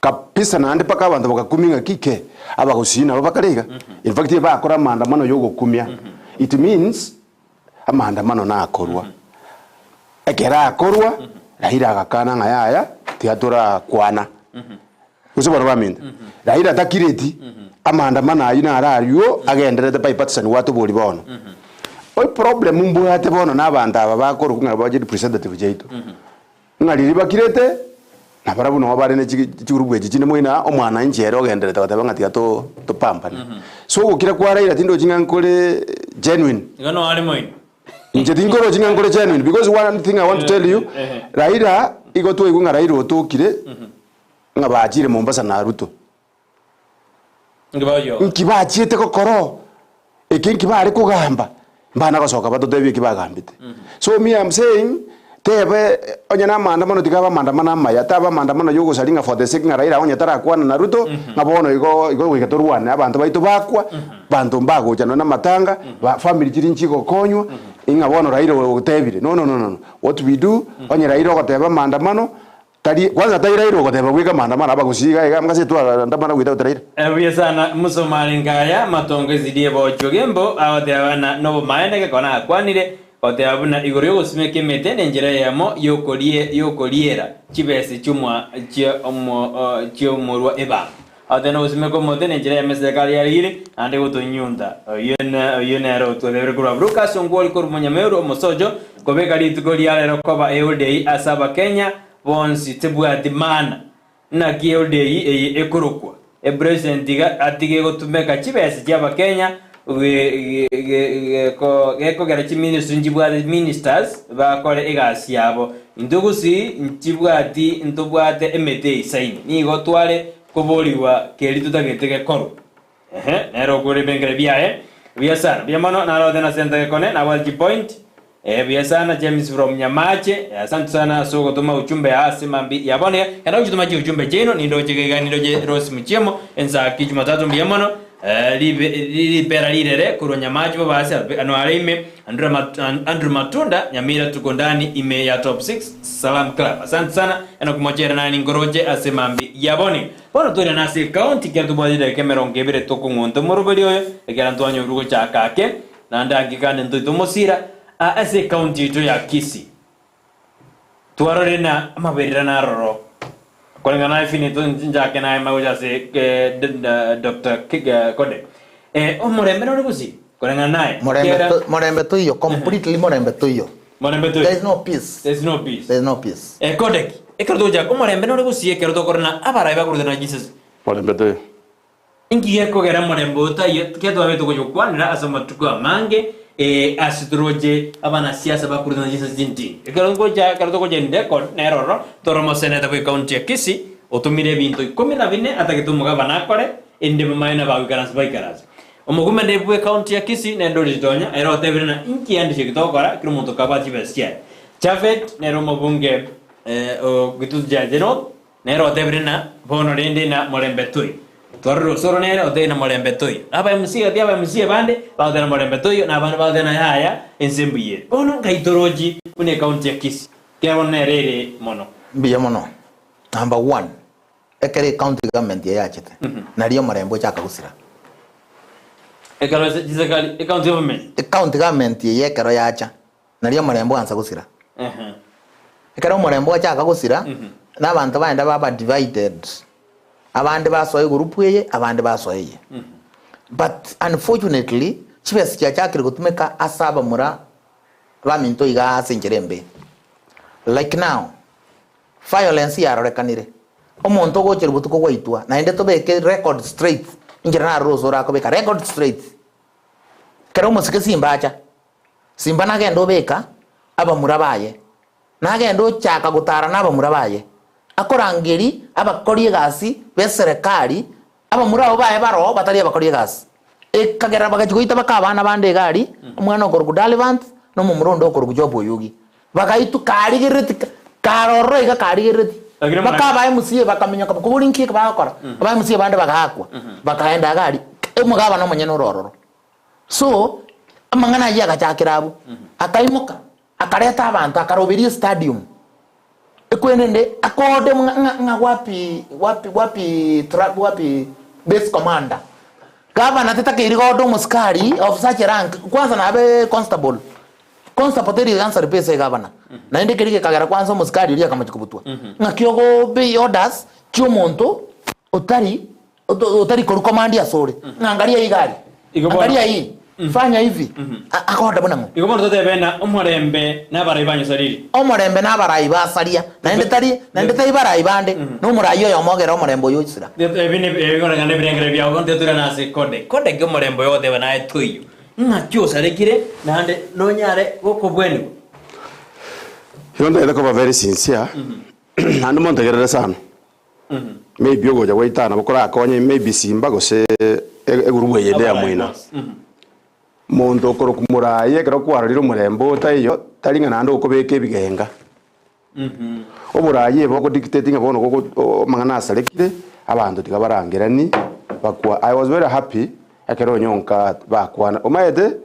kabisa naende mpaka abanto bagakumia ng'aki ki abagusii nabo bakare iga. In fact ebakora amaandamano ya ogokumia it means amaandamano nakorwa. Ekero akorwa Raila agakana ng'a yaya tiga torakwana. Gose bono baminto, Raila takireti amaandamano ayio naro ayio agendererete bipartisan gwatoboria bono. Oi problem mbwate bono na abanto aba bakorokwa ng'a bache representative chiaito, ng'a riria bakirete nabarabwo nabo bare ne chi chigroup echi chinde moina omwananchi ere ogendererete goteba ng'a tiga to topambane. So ogokira kwa Raila tindochi ng'a nkore genuine. Igo noare moino. Inche tinkorochi ng'a nkore genuine because one thing I want to tell you, Raila igo twaigwa ng'a Raila otokire ng'a bachire Mombasa na Ruto. Nki bachiete gokora oo? Eke nki bare kogamba? Mbana gosoka batotebie eki bagambete. So me am saying, tebe onye na amaandamano tiga abe amaandamano amaya, taba amaandamano ya ogosaria ng'a for the sake ng'a Raila onye tarakwana na Ruto, ng'a bono igo igo goika torwane, abanto baito bakwa, banto mbagocha nonya na amatanga, ba family chiria nchigokonywa, ing'a bono Raila otebire. No no no no no, what we do, onye Raila ogoteba amaandamano, Tari, kwanza tari Raila ogoteba bweka maandamano abagusii iga iga mgase twaandamana without Raila. Buya sana mosomari nkaya matongo ezidi ebochwa gembo agoteba buna nobomaene gekona akwanire goteba buna igoro yogosimeka emete nenchera eyemo yokorie yokoriera chibese chiomwa chiomorwa ebango. Agoteba nogosimeka omote nenchera eyemo eserekari yarigire naende gotonyunta. Oyio oyio nere otwatebire korwa Lucas Ongwori korwa Monyameru omosocho kobeka rituko ria rero koba eholiday ase abakenya bonsi tebwati maana. Naki eholiday eye ekorokwa? Epresident iga atige gotumeka chibesa chia abakenya gekogera chiministry nchibwate ministers bakore egasi yabo. Intwe gusii nchibwati ntobwate emete eisaine. Nigo tware koborigwa keri totagete gekorwe. Ehe, nere okure ebengere biaye. Buya sana, buya mono, narote na senta gekone, nabwate chipoint. Eh, buya sana James from Nyamache. Eh, asante sana ase ogotoma ujumbe aa ase mambi ya bono iga. Genda gochitoma chiujumbe chiaino, nindoche iga iga, nindoche Rose Muchiemo, ensaki Jumatatu mbuya mono. Eh, ribe, ripera rirere korwa Nyamache bobasi ano are ime. Andrew Mat- Andrew Matunda, Nyamira tuko ndani ime ya top 6 Salam Club. Asante sana. Enock Mochere naye ninkoroche ase mambi ya bono iga. Bono toirane ase ekaunti ekero tobwate chidakika emerongo ebere tokong'onta omoroberi oyo, ekero ntwanyorwa gochaka ake, naende anke kande ntoite omosira aa ase ekaunti yaito ya Kisii. Twarorire na amaberera naroro koreng'ana na efinito nchake naye magocha ase Doctor Kode. Omorembe nore gusii koreng'ana naye Morembe ekiagera to, morembe toiyo completely morembe toiyo. Morembe There toiyo. is no peace. There is no peace. There is no peace. Eh, Kodeki, ekero togochaka omorembe nore gusii ekero tokorora na abarai bakorutana Jesus. Morembe toiyo. Inki gekogera omorembe oyo taiyo ekero twabete togocha gokwanera ase amatuko amange eh, ase toroche abanasiasa bakorutana Jesus chintini. Ekero ngocha ekero togocha in record nere ororo tore omoseneta bwe county ya Kisii otomire ebinto ikomi na bine atagete omogabana akore erinde bamanye nabagoikaransa baikaranse. Omogumende bw'ecounty ya Kisii nere Doris Donya ere otebire ng'a inki eandisio eke togokora kera omonto kabwate chibesa chiaye. Japhet nere omobunge o Gitutu chia North nere otebire ng'a bono rende ng'a morembe toiyo. Twarorire Osoro nere otebire ng'a morembe toiyo. Aba MC gati aba MC abande bagoteba ng'a morembe toiyo na abande bagoteba ng'a yaya ense mbuya ere. Bono ngai torochi buna ecounty ya Kisii kera bono nere ere mono. Mbuya mono. Number one. Ekero ecounty government eye yachete, nario omorembe ochaka gosira. Ekero ase chisekari, ecounty government. Ecounty government eye ekero yacha, nario omorembe oansa gosira. Ehe. Ekero omorembe ochaka gosira, na abanto baenda baba divided, abande basoa egroup eye, abande basoa eye. But unfortunately, chibesa chiachakire gotumeka ase abamura baminto igaa ase enchera embe. Like now, Violence yarorekanire, omonto ogocherwa botuko gwaitwa, naende tobeke record straight, inchera naro Rose orakobeka record straight. Ekero omosike Simba acha, Simba nagende obeka abamura baye, nagende ochaka gotara nabamura baye, akorangeria abakori egasi b'eserekari, abamura abwo baye baroo batari abakori egasi. Ekagera bagachia goita baka abana bande iga aria, omwana okorokwa Dalivant, na omomura onde okorokwa Job Oyugi. Bagaitwa karigerereti kare ororo iga karigerereti. Lakini Baka mwana- aba MCA bakaminyoka kobori nki bagokora, aba MCA bande bagaakwa, bakaenda iga aria, omogabana omonyene ore ororo. So, amang'ana ayio agachakera abwo, akaimoka, akareta abanto, akaroberia estadium, ekwenende akode ng'a ng'a ng'a wapi wapi wapi tra wapi base commander. Gavana tetakeiri goda omosikari of such a rank, kwanza nabe constable, constable teri answer ase egavana, naende keria gekagera kwanza omosikari oria akamochia kobutwa, ng'aki ogo obey orders chia omonto otari Otari korwa command asore, ng'a angaria iga aria, Igo bono- angaria hii, fanya hivi, A- akoda buna ng'o? Igo bono totebe ng'a omorembe nabarai ba Nyasariri. Omorembe nabarai basaria, naende tari naende tari barai bande, nomorai oyomo ogere omorembe oyo oisira. Ebi ne ebi ne ebirengero biao bono toirane ase Kodek. Kodek omorembe oyo ogoteba naye toiyo. Ng'aki osarekire naende nonyare gokobwenigwa. Igo ntagete koba very sincere, naende montegerere sana. Maybe ogocha gwaita nabo korakonye maybe simba gose egurubu eye ende ya moina. Monto okorokwa morayi ekero kwarorire omorembe otaiyo tari ng'a naende okobeka ebigenga. Oborayi ebo ogodictate ng'a bono gogo amang'ana asarekire abanto tiga barangerani bakwa. I was very happy ekero onyonka bakwana omanyete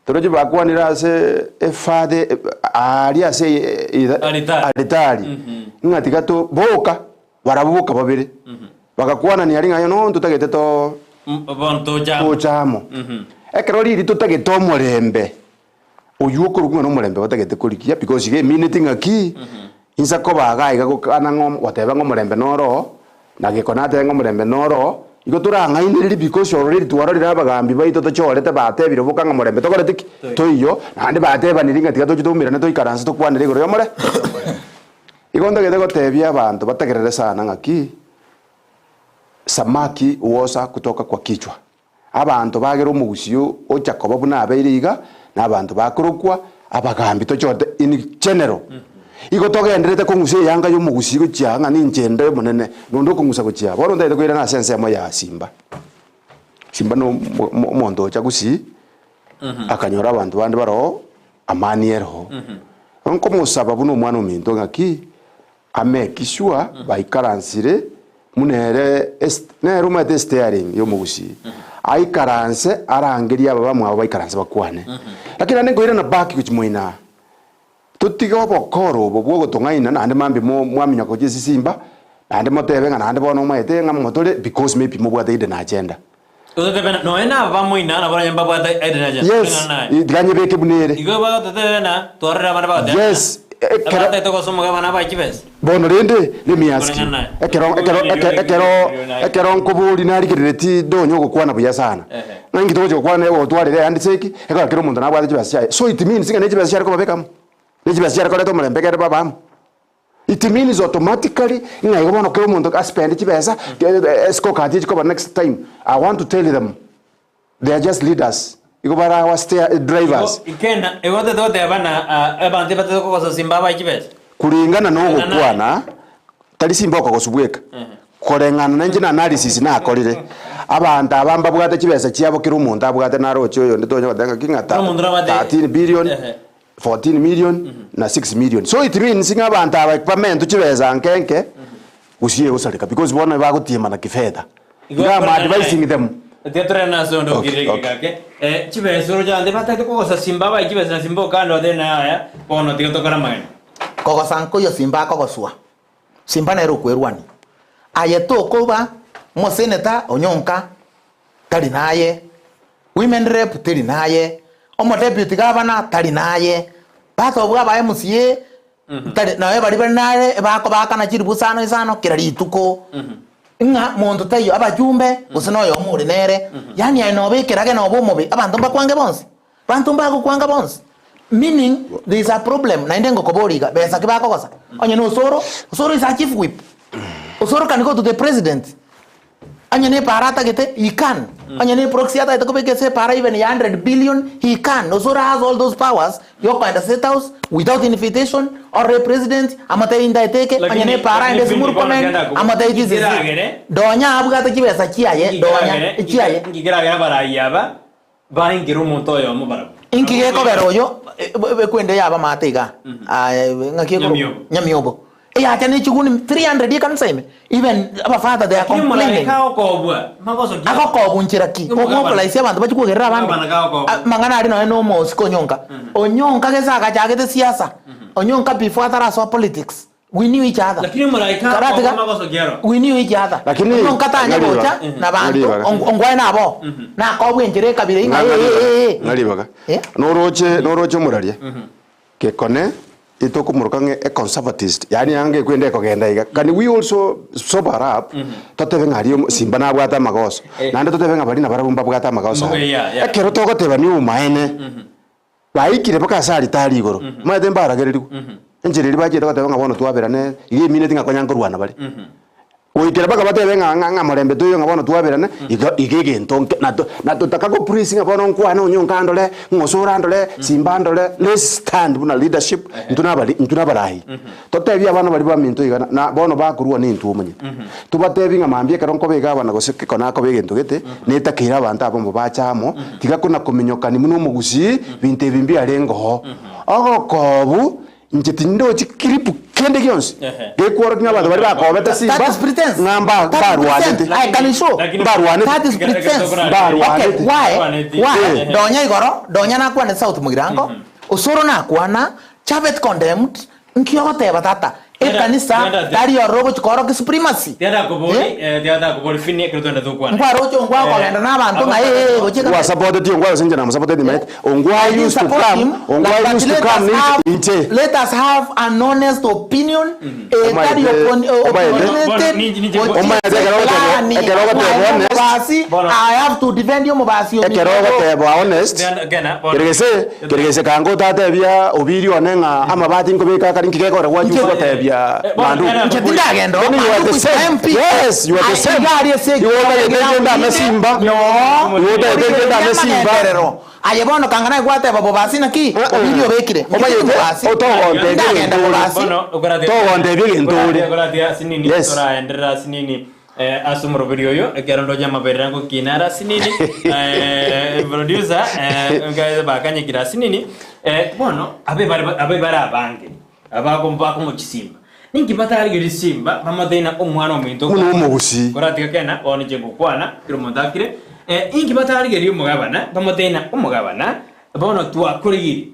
Toroche bakwanire ase efade aaria ase alitari, ng'a tiga to boka barabwo boka babere, bagakwanania aria ng'a aye noonto totagete to tocha amo. Ekero riria totagete omorembe, oywo okorokwa ng'a nomorembe batagete korigia because iga emineti ng'a ki, insa koba iga iga gokana ng'a goteba ng'a omorembe noro oo, Na geko natebe ng'a omorembe noro oo, igo torang'ainererie because already twarorire abagambi baito tochorete batebire boka ng'a morembe tokorete ki? Toiyo, naende batebanirie ng'a tiga toche toumerane toikaranse tokwanere igoro y'omore. Igo ntagete gotebia abanto bategerere sana ng'aki, samaki huosa kutoka kwa kichwa. Abanto bagere omogusii ocha koba buna abeire iga, na abanto bakorokwa abagambi tochorete in general. Igo togendererete kong'usa eyanga y'omogusii gochia ng'a ninche inde omonene, nonde okong'usa gochia. Bono ntagete koirana ase ensemo ya Simba. Simba no omonto ocha gusii, akanyora abanto bande baroo amani eroho. Nkomosaba buna omwana ominto ng'aki, Ameki sure baikaransire buna ere nere omanyete esteering yomogusii aikaranse arangerie aba bamwabo baikaranse bakwane. Lakini naende nkoirana back gochia moino aa totige obokoro obo bwogotong'aina naende mambia mwaminyoka gochia esisimba naende motebe ng'a naende bono omanyete ng'a motore because maybe mobwate hidden agenda. Totebe nonya na aba bamoina nabo onye mbabwate hidden agenda. Yes, tiga nyebeke buna ere. Igo bagototebia ng'a twarorire abande bagoteba Yes, ekero abatagete gosomoka abana abae chibesa. Bono rende, let me ask you, ekero ekero ekero ekero nkoboria narigereretie donye ogokwana buya sana, ng'a inki togochia gokwana ogotwarera ehandshake, ekero kera omonto nabwate chibesa chiaye. So it means ng'a ne chibesa chiare kobabeka amo, ne chibesa chiare koreta omorembe ekere babe amo. It means automatically ng'a igo bono kera omonto aspende chibesa, escore card echi koba next time, I want to tell them they are just leaders, igo bare our steer drivers. Igo ikena igo toteba na abanto ebatete kogosa simba abae chibesa. Kulingana na ogokwana, tari simba okogoswa bweka, koreng'ana na inche na analysis nakorire, abanto aba mbabwate chibesa chiabo kera omonto abwate naroche oyonde tonya goteba ng'aki ng'a Kera omonto nabwate 13 billion, Ehe. 14 million na 6 million. So it means ng'a abanto aba bamentu chibesa nke nke gusii egosareka because bono bagotiemana kifedha. Igo Iga I'm advising them. Tiga torere ase onde Okay, okirire okay. gake. Eh, chibesa oroche abanto batagete kogosa simba abae chibesa na simba okande otebe naye aya bono tiga tokore amagena. Kogosa nkoiyo simba akogoswa, simba nere okwerwania. Aye tokoba omoseneta onyonka tari naye, women rep teri naye, omodeputy gavana tari naye, batobua aba MCA tari nonya baria bare naye ebakobakana chiribu isano isano kera rituko, ng'a monto taiyo abachumbe gose na oyomo ore nere, yaani aye nobe ekerage nobe omobe abanto mbakwange bonsi, banto mbagokwanga bonsi, meaning there is a problem naende ngokoboria iga besa ki bakogosa? Onye na Osoro, Osoro is a chief whip, Osoro can go to the president. Onye ne epaara atagete, he can. Onye ne eproxy atagete kobeka ase epaara even ya 100 billion, he can. Osoro has all those powers ya okoenda State House without invitation, orore president, amotebi ntaete eke, onye ne Lakini epaara lakini aende ase Findi bono Murkomen, tianda ko amotebi this is it. nkikeragere Donya abwate chibesa chiaye, donya, nkikeragere echiaye. nkikeragere abarai aba baingere omonto oyomo barabwo. Inki Nabo gekogera oyo ekwende yabamate iga aye ng'aki ekoro Nyamiobo. nyamiobo eyacha ne chiguni 300 ekanisa ime even abafather they are Lakini complaining omolaika agokobua magoso ki? agokobwa nchera ki Omogabana. omokolaisia abanto bachie kwogerera abande Omogabana gagokobwa. Ah, mang'ana aria nonya na omosike onyonka onyonka gese agachagete siasa onyonka before atarasoa politics We knew each other. Lakini omolaika Karatiga, akobua magoso ki aro? We knew each other. Lakini, Onyonka tanya ng'aribaga. gocha na banto Ng'aribaga. ong- ongwae nabo. Nakobua enchera ekabira ing'a eh, eh, eh. Ng'aribaga. Eh? Noroche noroche omoraria gekone etokomoroka ng'a e conservatist yaani anga ekwenda ekogenda iga can we also sober up totebe ng'a aria simba nabwate amagoso Eh. naende totebe ng'a baria nabarabwo mbabwate amagoso Mbuya, aya. yeah, yeah. Ekero togoteba ni obomaene Baikire mpaka ase alitari igoro, omanyete mbaragererigwe. Enchera eria bachiete goteba ng'a bono twaberane, iga emineti ng'a konya nkorwana bare. Goikera mpaka batebe ng'a ng'a ng'a morembe toiyo ng'a bono twaberane, iga iga egento nke nato natotaka go preach ng'a bono nkwane onyonka andore, ng'a osoro andore, simba andore, let's stand buna leadership, intwe nabari intwe nabarai. Totebie abana baria baminto iga na na bono bakorwa nintwe omonyene. Tobatebi ng'a mambia ekero nkoba egavana gose keko nakoba egento gete, netakeire abanto abamo bache amo, tiga kona kominyokani buna omogusii, binto ebi mbiarenge oo. Ogokobu, inche tindochi kiripu kende gionsi, Ehe. gekworokia ng'a abanto baria bakobete simba, That is pretense. ng'a mba That is mbarwanete. pretense. I can show. Lakini- Mbarwanete. That is pretense. Mbarwanete. Okay, why? Why? Eh. Donya igoro, donya nakwane South Mugirango, Osoro nakwana, Chafet condemned, Nki ogoteba tata? Ekanisa tari ororo ogochia koorokia supremacy. Eh? Nkwaroche ongwa okogenda na abanto ng'a ee ee gochia Ngwa ekanisa. supported ongwa gose inche namusupported maete ongwa I didn't used to support come him, ongwa but used to let us come have, inche let us have an honest opinion etari Omaete- omaete- opinionated Omaete ekero ogoteba- ekero ogoteba honest- Mubasi, I have to defend you mubasi ekero ogoteba honest Keregese, keregese kanga otatebia obiiri one ng'a amabati nkobeka akare nki gekogera gwachusa gotebia Manduku. Inche tindagenda oo, Then you are Manduku the is my same. MP. Yes, you are the Ai, same. iga aria ase Igo otagete ekiagera inche ndame simba. No. Igo otagete inche ndame simba. Amagenderero. Aye bono kanga naye gwateba bobasi naki Eh, eh. obiiri obekire. Inche Omanyete, tindi mobasi. otogontebia Ndagenda egento ore. bobasi. Togontebia egento ore. Yes. Eh, ase omoroberi oyo ekero ndoche amaberera ngokina ara asinini eh, producer eh, nkaete bakanyekire asinini eh, bono abe bare abe bare abange abako bakomochisimba ninki batarigeria simba bamoteina omwana ominto Buna omogusii. koratiga kena bono inche ngokwana kera omonto akire eh, inki batarigeria omogabana bamoteina omogabana bono twakoregirie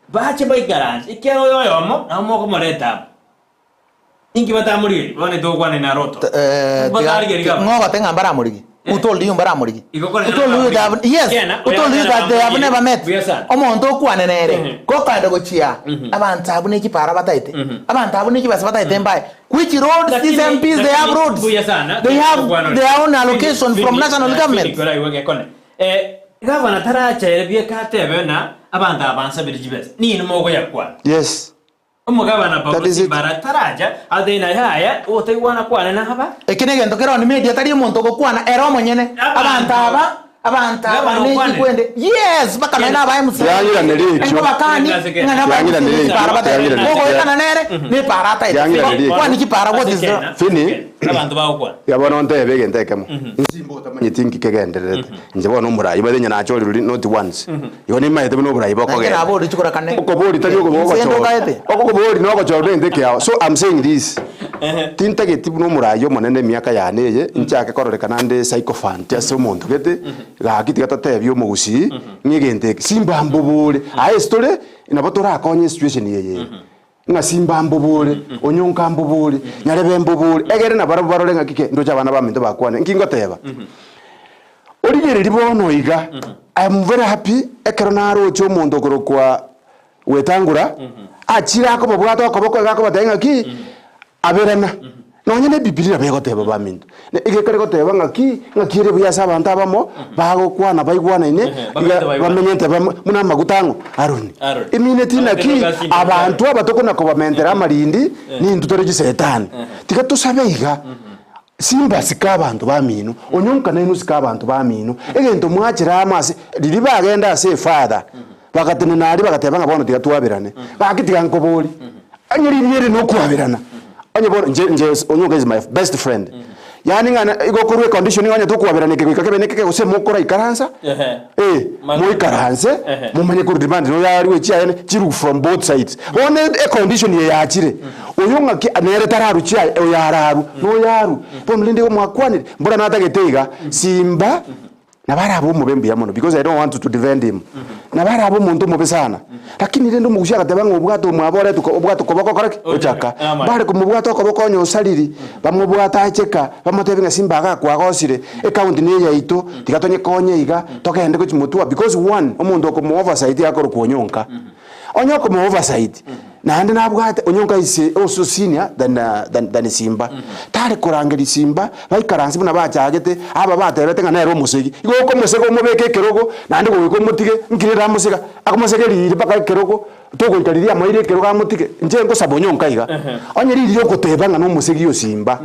bache baikaranse ekiagera oyo oyomo nabo mokomoreta amo Inki batamorigerie? Bono intogokwana na Roto. Eh, Batarigerie gavana. ng'ogote ng'a mbaramorigie. Who told you mbaramorigie? Igo kore Who told you they have, yes, Kena, who told you that they have never met? Buya sana. Omonto okwane nere, Mhm. gokaenda gochia, abanto abwo ne chipara bataete, abanto abwo ne chibesa bataete mbaye. Which roads these MPs they have roads? Buya sana. They have their own allocation from national government. Gavana tarachaire bieka atebe na abanto aba bansabire chibesa. Nini mogoyakwana? Yes. Omogabana Paulo That is it. Simbara taracha, ateina yaya, otaigwana kwane naba. Eki negento kere on media tari omonto ogokwana ere omonyene Abanto. abanto aba abanto aba Gavana okwane. nechikwende yes mpaka nonya na aba MCA Yangiraneri ekio. Engo bakani ng'a na aba Yangiraneri MCA ekio. chipara bataete Yangiraneri ekio. ogoetana nere nepara ataete Yangiraneri ekio. kwani chipara what is the Fini. Abanto bagokwana. Iga bono ntebe egento ekemo, nsimba otamanyeti nki kegendererete, inche bono omorai, by the way nachorire ri not once, igo nimaete buna oborai Nainche bokogenda. nabori chikura kane Okobori tari okoba Inse ogochora. ndokaete. Okobori na ogochora negento ekeao. So I'm saying this, tintageti buna omorai omonene emiaka yane eye, nchake kororekana nde sycophant ase omonto gete, gaki tiga totebie omogusii, ng'a egento eke, simba mbobore, aye ase tore, nabo torakonye esituation eye ere. Ng'a simba mbobore, onyonka mbobore, nyarebe mbobore, egere nabarabwo barore ng'aki ki ndoche abana baminto bakwane. Nki ngoteba? Origererie bono iga, I am very happy ekero naroche omonto okorokwa Wetangula, achire akobabwata okoboko iga akobatebia ng'aki, aberana. Nonye ne Ebibilia nabo egoteba baminto. Ne egekare goteba ng'aki, ng'aki ere buya ase abanto abamo, bagokwana baigwanaine, Ehe, bamenyete iga baigwanaine. bamenyete bamo buna amaguta ang'o? Aroni. Aroni. Emineti Abanto naki, bagasindwa abanto aba tokona kobamentera amarindi, nintwe tore chisetani. Tiga tosabe iga. Simba sika abanto bamino, onyonka nainwe sika abanto bamino, egento mwachera amo ase riria bagenda ase efather, bagatenena aria bagateba ng'a bono tiga twaberane, gaki tiga nkoborie, onye riria ere nokwaberana, onye bono inche inche onyonka is my best friend, yaani ng'a na igo okorwa econdition ng'a onye tokwaberana eke goika kebe nekeke gose mokoraikaransa, Ehe. eh, moikaranse momanye korwa demand noyarwe chiaye chirwe from both sides. Bono econdition eye yachire, Oyo ng'aki nere tararu chiaye, oyo araru, noyo arwe. Bono rende igo mwakwanire, mbora natagete iga, Simba nabo arabe omobe mbuya mono because I don't want to defend him. Nabo arabe omonto omobe sana. Lakini rende omogusia agateba ng'a obwate omwabo oretwe ko obwate okoboko okore ki? Ochaka. Bare komobwata okoboko onye osariri, bamobwate acheka, bamotebie ng'a Simba igaa kwagosire, ecounty ne eyaito, tiga tonyekonye iga, togende gochia motwe because one, omonto okomo oversight akorokwa onyonka. Onye okomo oversight, naende nabwate onyonka is also senior than, than, than Simba. Tare korangeria Simba, baikaranse buna bachagete, aba batebete ng'a nere omosegi. Igo okomosega omobeke ekerogo, naende goika omotige, nki rende amosega? Akomosega riiri mpaka ekerogo, togoika riria amoeire ekerogo amotige. Inche nkosaba onyonka iga, onye riria ogoteba ng'a nomosegi o Simba,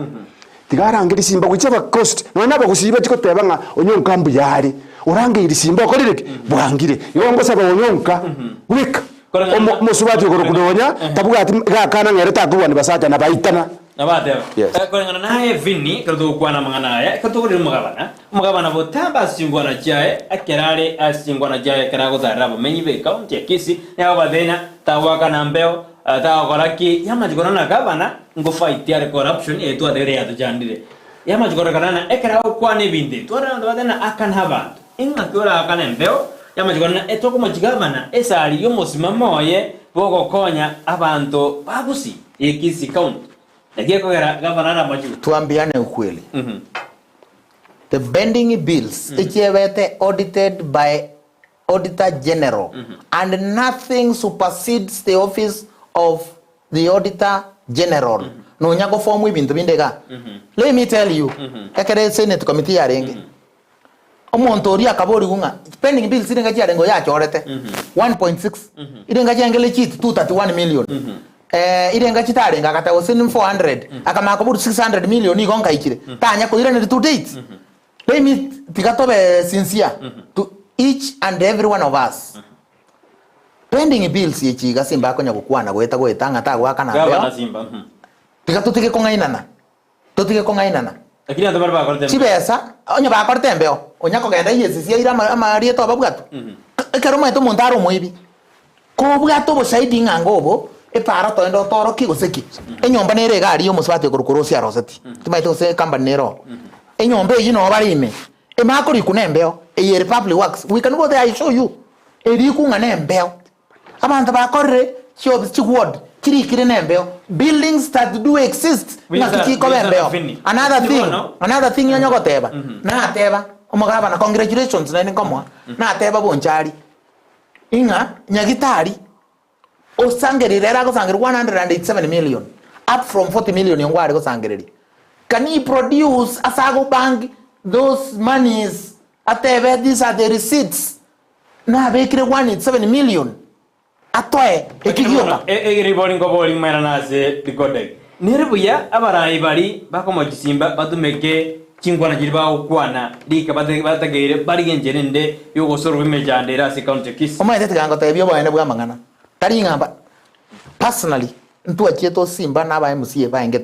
tiga arangerie Simba gochia abacoast, nonya na abagusii bachie goteba ng'a onyonka mbuya are, orangeiri Simba okorire ki? Bwangire. Igo ngosaba onyonka, bweka. Omo- Omosubati okorokwa nonya tabwati gakana ng'a ere takorwania basacha na baitana. Nabateba, Yes. Eh, koreng'ana naye Vinny, ekero togokwana amang'ana aya, ekero togorire omogabana, omogabana botambe ase chingwana chiaye, ekero are ase chingwana chiaye ekero agotarera abamenyi b'ecounty ya Kisii, nigo agobateina, tagoakana mbeo, eh, tagokora ki, yamache korora ng'a gavana ngofight are corruption eye twatebeire yatochandire. Yamache kororekana ng'a ekero agokwana ebinto ebi, twarora abanto bateba ng'a akana abanto. Ing'aki oraakane embeo y'amachiko na etokomochika abana esari y'omosimamo oye bw'ogokonya abanto ba Gusii ye Kisii County. Naki ekogera gavana aramachiwe. Tuambiane ukweli. The pending bills echiebete audited by Auditor General and nothing supersedes the office of the Auditor General nonya goform ebinto binde igaa. Let me tell you, ekero esenate committee yarenge, Omonto oria akaborigwa ng'a pending bills nigo chiarenge oyo achorete 1.6 irenga chiarenge legit 231 million eh, irenga chitarenge agateba gose ni 400 akamanya koborwa 600 million igo nkaichire tanya koiraneria to date. Let me tiga tobe sincere to each and every one of us. Pending bills echi iga simba akonya gokwana goeta goeta ng'a tagoakana mbeo Gavana Simba. mhm. tiga totige kong'ainana. Totige kong'ainana. Lakini abanto baria bakorete embeo. Chibesa, onye bakorete embeo, onya kogenda EACC aire ama- amarieta obabwatwe. Ekero omanyete omonto are omoibi, kobwate oboshahidi ng'a anga obo, epaara toende otorokie gose ki. Enyomba nere iga aria omosubati okorokwa Rose aroseti, timanyeti gose ecompany nere oo. Enyomba eyio noo bare ime, emanye korikwa na embeo, eye ere public works, we can go there I show you, erikwa ng'a na embeo. Abanto bakorire chiofisi chi ward chirikire nembeo, buildings that do exist ng'aki chikoba embeo. Another thing, another thing onye goteba, nateba omogabana congratulations naende nkomoa, nateba Bonchari ing'a Nyagitari osangereire ere agosangereria 187 million up from 40 million yongo are gosangereria. Can he produce ase agobank those monies atebe these are the receipts Nabekire 187 million atoe eki gioka. Ribori nkobori ng'maerana ase Rikodek. Nere buya abarai baria bakomochisimba batumeke chinkwana chiria bagokwana rika batakeire barigie enchera ende y'ogosorwa emechando ere ase county ya Kisii. Omanyete tiga ngotebie oboene bw'amang'ana, tari ng'a personally Ntwachie tosimba na aba MCA baenge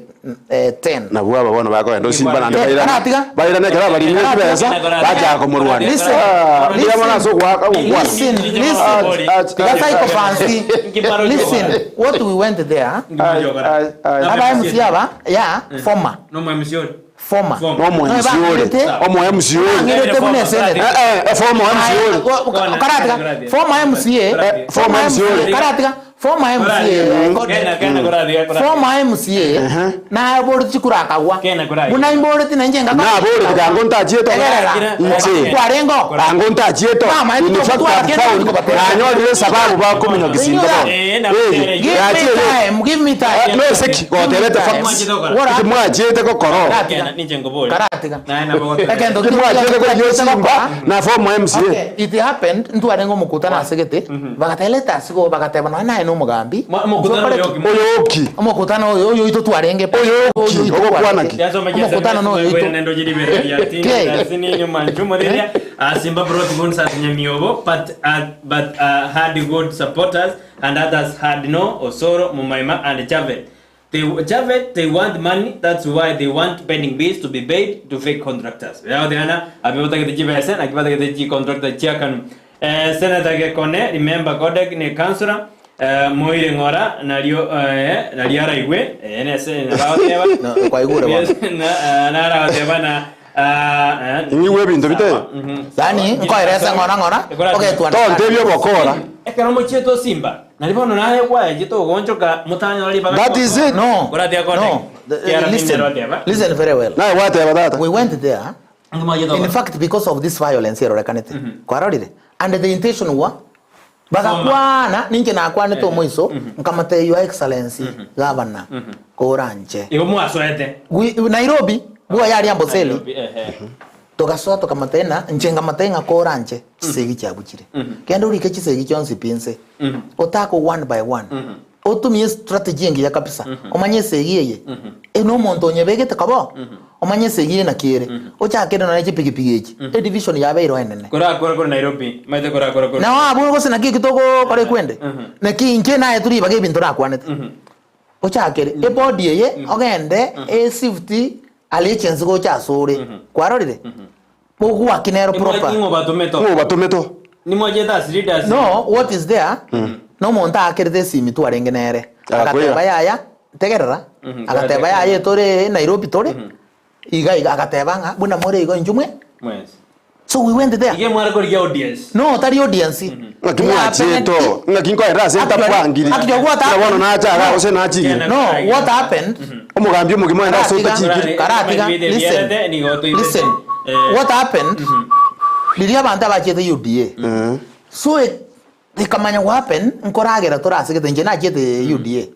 10. Nabwo aba bono bakogenda osimba naende Eh, bairane karatiga. bairane ekero abarimire chibesa bachaka komorwania. Listen, Ah, mbuya mono ase ogoaka ogokwana. Listen, listen. Ah, ah, Tiga sycophancy. Listen, what we went there, Ai, ai, ai. aba MCA aba, yeah, former, former. Nomo MC ore. Omo MC ore. Bang'irete buna eseneta. Eh, eh, former MC ore. Karatiga, former MCA, Former MC ore. Karatiga, former MCA, former MCA, naboreti chikura akagwa. Buna imboreti na inche ngakora. Naboreti kango ntachiete. Tegerera. Inche. Kwarengo. Kango ntachiete. Mama, In fact, I've found nanyorire sababu bakominyokia Simba bono. Eh, na- Eh, Give me yachire. time, give me time. No eseki gotebete facts. Timwachiete gokora. Karatiga. Egento Timwachiete korigia Simba na former MCA. Okay, it happened ntwarenge omokutano ase gete bagateba let us go bagateba nonya naye. na omogambi, Mwa- omokutano intwe oyo okore ki? Oyoki. Omokutano oyo oyo oito twarenge pa- Oyoki, oyo oito ogokwana twarenge. ki? Omokutano na oyo oito. Simba brought guns at Nyamiobo, but, uh, but uh, had good supporters and others had no Osoro, Mumaima and Javet. They, Javet, they want money, that's why they want pending bills to be paid to fake contractors. Yaodeana, abibatagete chibese, nakibatagete chi contractor chiakanu. Eh, Senator Gekone, remember Kodek ni councillor, eh, Moire Ng'ora, nario, eh, nario araigwe, eh, nese, nabagoteba. No, kwaigure bono. Yes, na, eh, naragoteba na, ah, eh, Ing'igwe ebinto bite? Mhm. Yaani, nkoeresa ng'ora ng'ora, ogetwa Tontebia obokora. Ekero mochiete osimba, nari bono naye gwayachete ogonchoka motanyora ribaga That is it. No, Oratia Kodek. no. The- Kiara listen, ninde listen very well. Naye gwateba tata. We went there. In fact, because of this violence erorekanete kwarorire and the intention wa bagakwana ninche nakwanete omoiso nkamate your excellency governor koranche Igo mwasoete. Gwi- Nairobi bwa yari Amboseli Nairobi, ehe. togasoa tokamatena nche nkamate ng'a koranche chisegi chiabuchire kende orike chisegi chionsi pi nse otake one by one otumie strategy engiya kabisa omanye esegi eye ene omonto onyebegete kobo omanye esegi eye naki ere ochakere nonye chipigipigi echi edivision yabeire enene Korakora kore Nairobi. Maete korakora kore. nao abwo gose naki eki togokora ekwende naki inche naye turi ibaga ebinto nakwanete ochakere ebodi eye ogende esift allegiance gocha ase ore kwarorire ogwaki nero proper Ning'o batumeto. Ng'o batumeto. Nimwachete as leaders. No, what is there? No omonto aakerete esimi twarenge nere. Agakwira. Agateba yaya, tegerera. Agateba yaya tore Nairobi tore. Iga iga agateba ng'a buna more igo inchwe mwe. Mwesi. So we went there. Ige mware korigia audience. No, tari audience. Ng'aki mwachieto. Ng'aki nkoera ase entakwangiri. Actually, what Buna bono happened? nachaga gose nachigire. No, what happened? Omogambi omogima oenda ase Karatiga. otachikire. Karatiga. Listen. Listen. What happened? Riria abanto abachiete UDA. So it ikamanya what happened nkoragera torasegete inche nachiete UDA.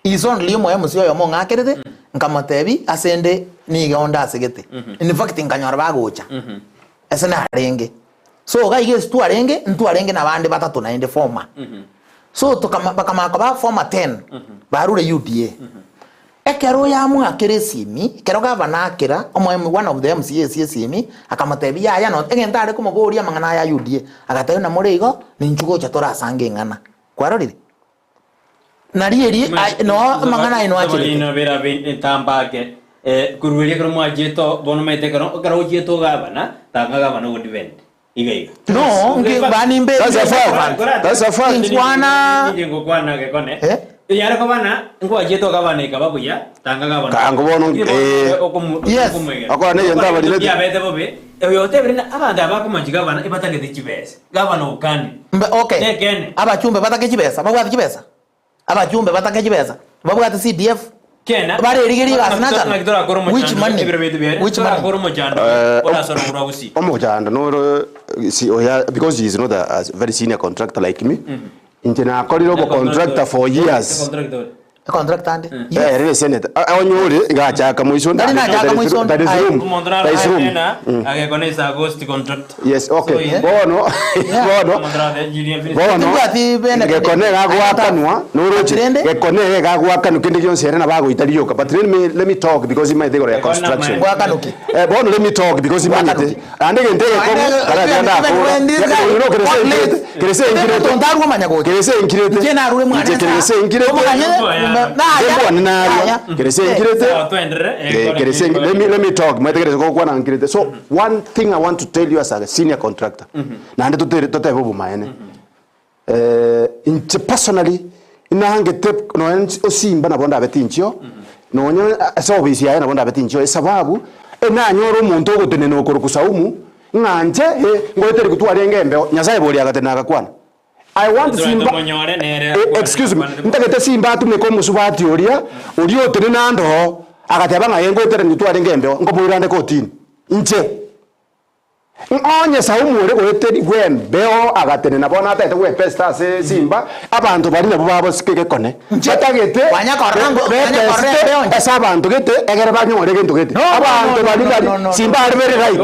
Is only omo MC oyomo ong'akerete nkamotebi ase ende niga onde asegete. In fact nkanyora bagocha. Ase narenge. So iga iga ase twarenge ntwarenge na abande batato naende former. So tokama bakamanya koba former 10 barure UDA. Ekero oyamwakera esimi, ekero gavana akera omo one of the MCAs esimi, akamotebia yaya no egento are komoboria amang'ana aya UDA, agatebia buna more igo, ninchu gocha torasange eng'ana. Kwarorire? Nari eri ai- no amang'ana aye noacherete. Ino bera tambake. Eh kurueria kero mwachieto bono maete kero kero ochiete gavana tanga gavana go defend. Iga iga. No, nki bani mbe That's a fact. That's a fact. Nkwana Ngokwana gekone. Eh? Yare kobana ngwachiete gavana ikaba buya tanga gavana. Kango bono, eh. Yes. Akora negento abarinete. Yabete bobe. Oyo otebire na abanto abakomanchi gavana ibatagete chibesa. Gavana okani. Mbe, okay. Nekene. Abachumbe batake chibesa, babwate chibesa. Abachumbe batake chibesa. Babwate CDF. Kena. Barerigerie egasi nachana. Which money? Which money? Which money? Eh, Orasora kurwa gusi. Omochando noro si oya because he is not a, a very senior contractor like me. Inche nakorire obo contractor for years. Contract ande. Eh, rere senate. Onyore igachaka moiso. Ndari nachaka moiso. There is room. Omonto There is room. nararena agekonesa ghost contract. Yes, okay. So, Bono, bono. Omonto nararena Julian Phillips. Bono. Tibwati bene- Gekone gagwakanwa noroche. Rende? Gekone gagwakanwa kende gionsi ere nabagoita rioka. But let me let me talk because imaite igoro ya construction. Gwakanuki. Eh, bono let me talk because imanyete. Ande gente gekomo kara genda akora. Kerese inkirete. Tontarwo manya gocha. Kerese inkirete. Inche narure mwana. Inche kerese inkirete. Omoganye. Mbwana naria. Kerese inkirete. Sawa, tuendelee. Eh, Eh, kore- kerese let me let me talk. Maite kerese gokwana nkirete. So one thing I want to tell you as a senior contractor. Nande totere totebe obumaene. Eh, inche personally inahangete nonya osimba nabo ndabete inchio nonya ase ofisi yaye nabo ndabete inchio esababu enanyora omonto ogotenena okoroku saumu ng'anche eh, ngoeteri kotwarenge embeo nyasaye bori agatena agakwana I want Tuende Simba monyore nere. Eh, excuse me ntagete simba atumeke omusubati oria oria otenena ndoo agateba ng'a ngoetere nitwarenge embeo nkomoirande kotini inche. Onye Saumu ore goeterigwa embeo agatenena bono atagete gwepesita ase esimba, abanto baria nabwo babosike egekone, batagete bepesite ase abanto gete egere banyore egento gete. Abanto baria bari simba are very right.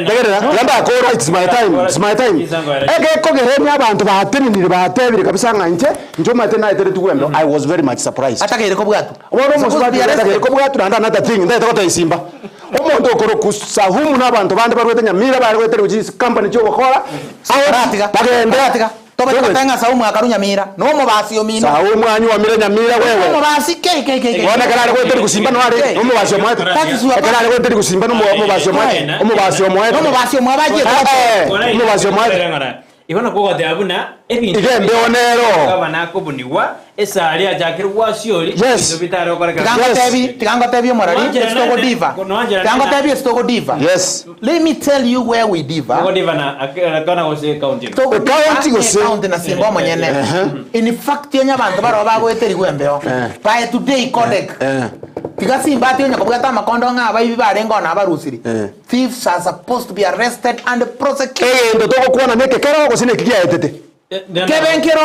Tegerera, tiga ndakore it's my time, it's my time. Egekogerania abanto batenenire batebire kabisa ng'a inche, inche omanyete naeteretigwe embeo, I was very much surprised. Atageire kobwatwa. Bono Supposed to omosubati be oria arrested. atagere kobwatwa naende another thing, ntagete gotebia simba. Omonto okorokwa Sahumu na abanto bande barwete Nyamira bare goeterigwa chicompany chi'ogokora Karatiga, bagende. karatiga. Tobete goteba ng'a Saumu akarwa Nyamira, na omobasi omino. Saumu anyuomire Nyamira wewe. Omobasi kei kei kei kei. Bono ekero are goeterigwa simba no are nomobasi omoete. Ekero are goeterigwa simba nomo omobasi omoete. Omobasi omoete. Nomobasi omoa bachiete Eh, eh, omobasi omoete. Igo nakwo ogoteba buna ebinto Iga embeo nero. Gavana akobunigwa, esari achakire gwasiori, Yes. ebinto bitare gokorekana. Tiga ngotebi, tiga ngotebi omorari, Noanchera esi togo nane- diva. noanchera Tiga nane- ngotebi esi togo diva. Yes. Let me tell you where we diva. Ogodiva na akona gose county eno. Togo diva County ne gose- county na simba omonyene. Ehe. In fact onye abanto baroo bagoeterigwa embeo. Eh. By today Kodek. Eh. Tiga simba ati onye kobwata amakondo ng'a abaibi barenge oo nabarusiri. Eh. Thieves are supposed to be arrested and prosecuted. Egento togokwana neke kero gose neki giaetete. Kebe nkero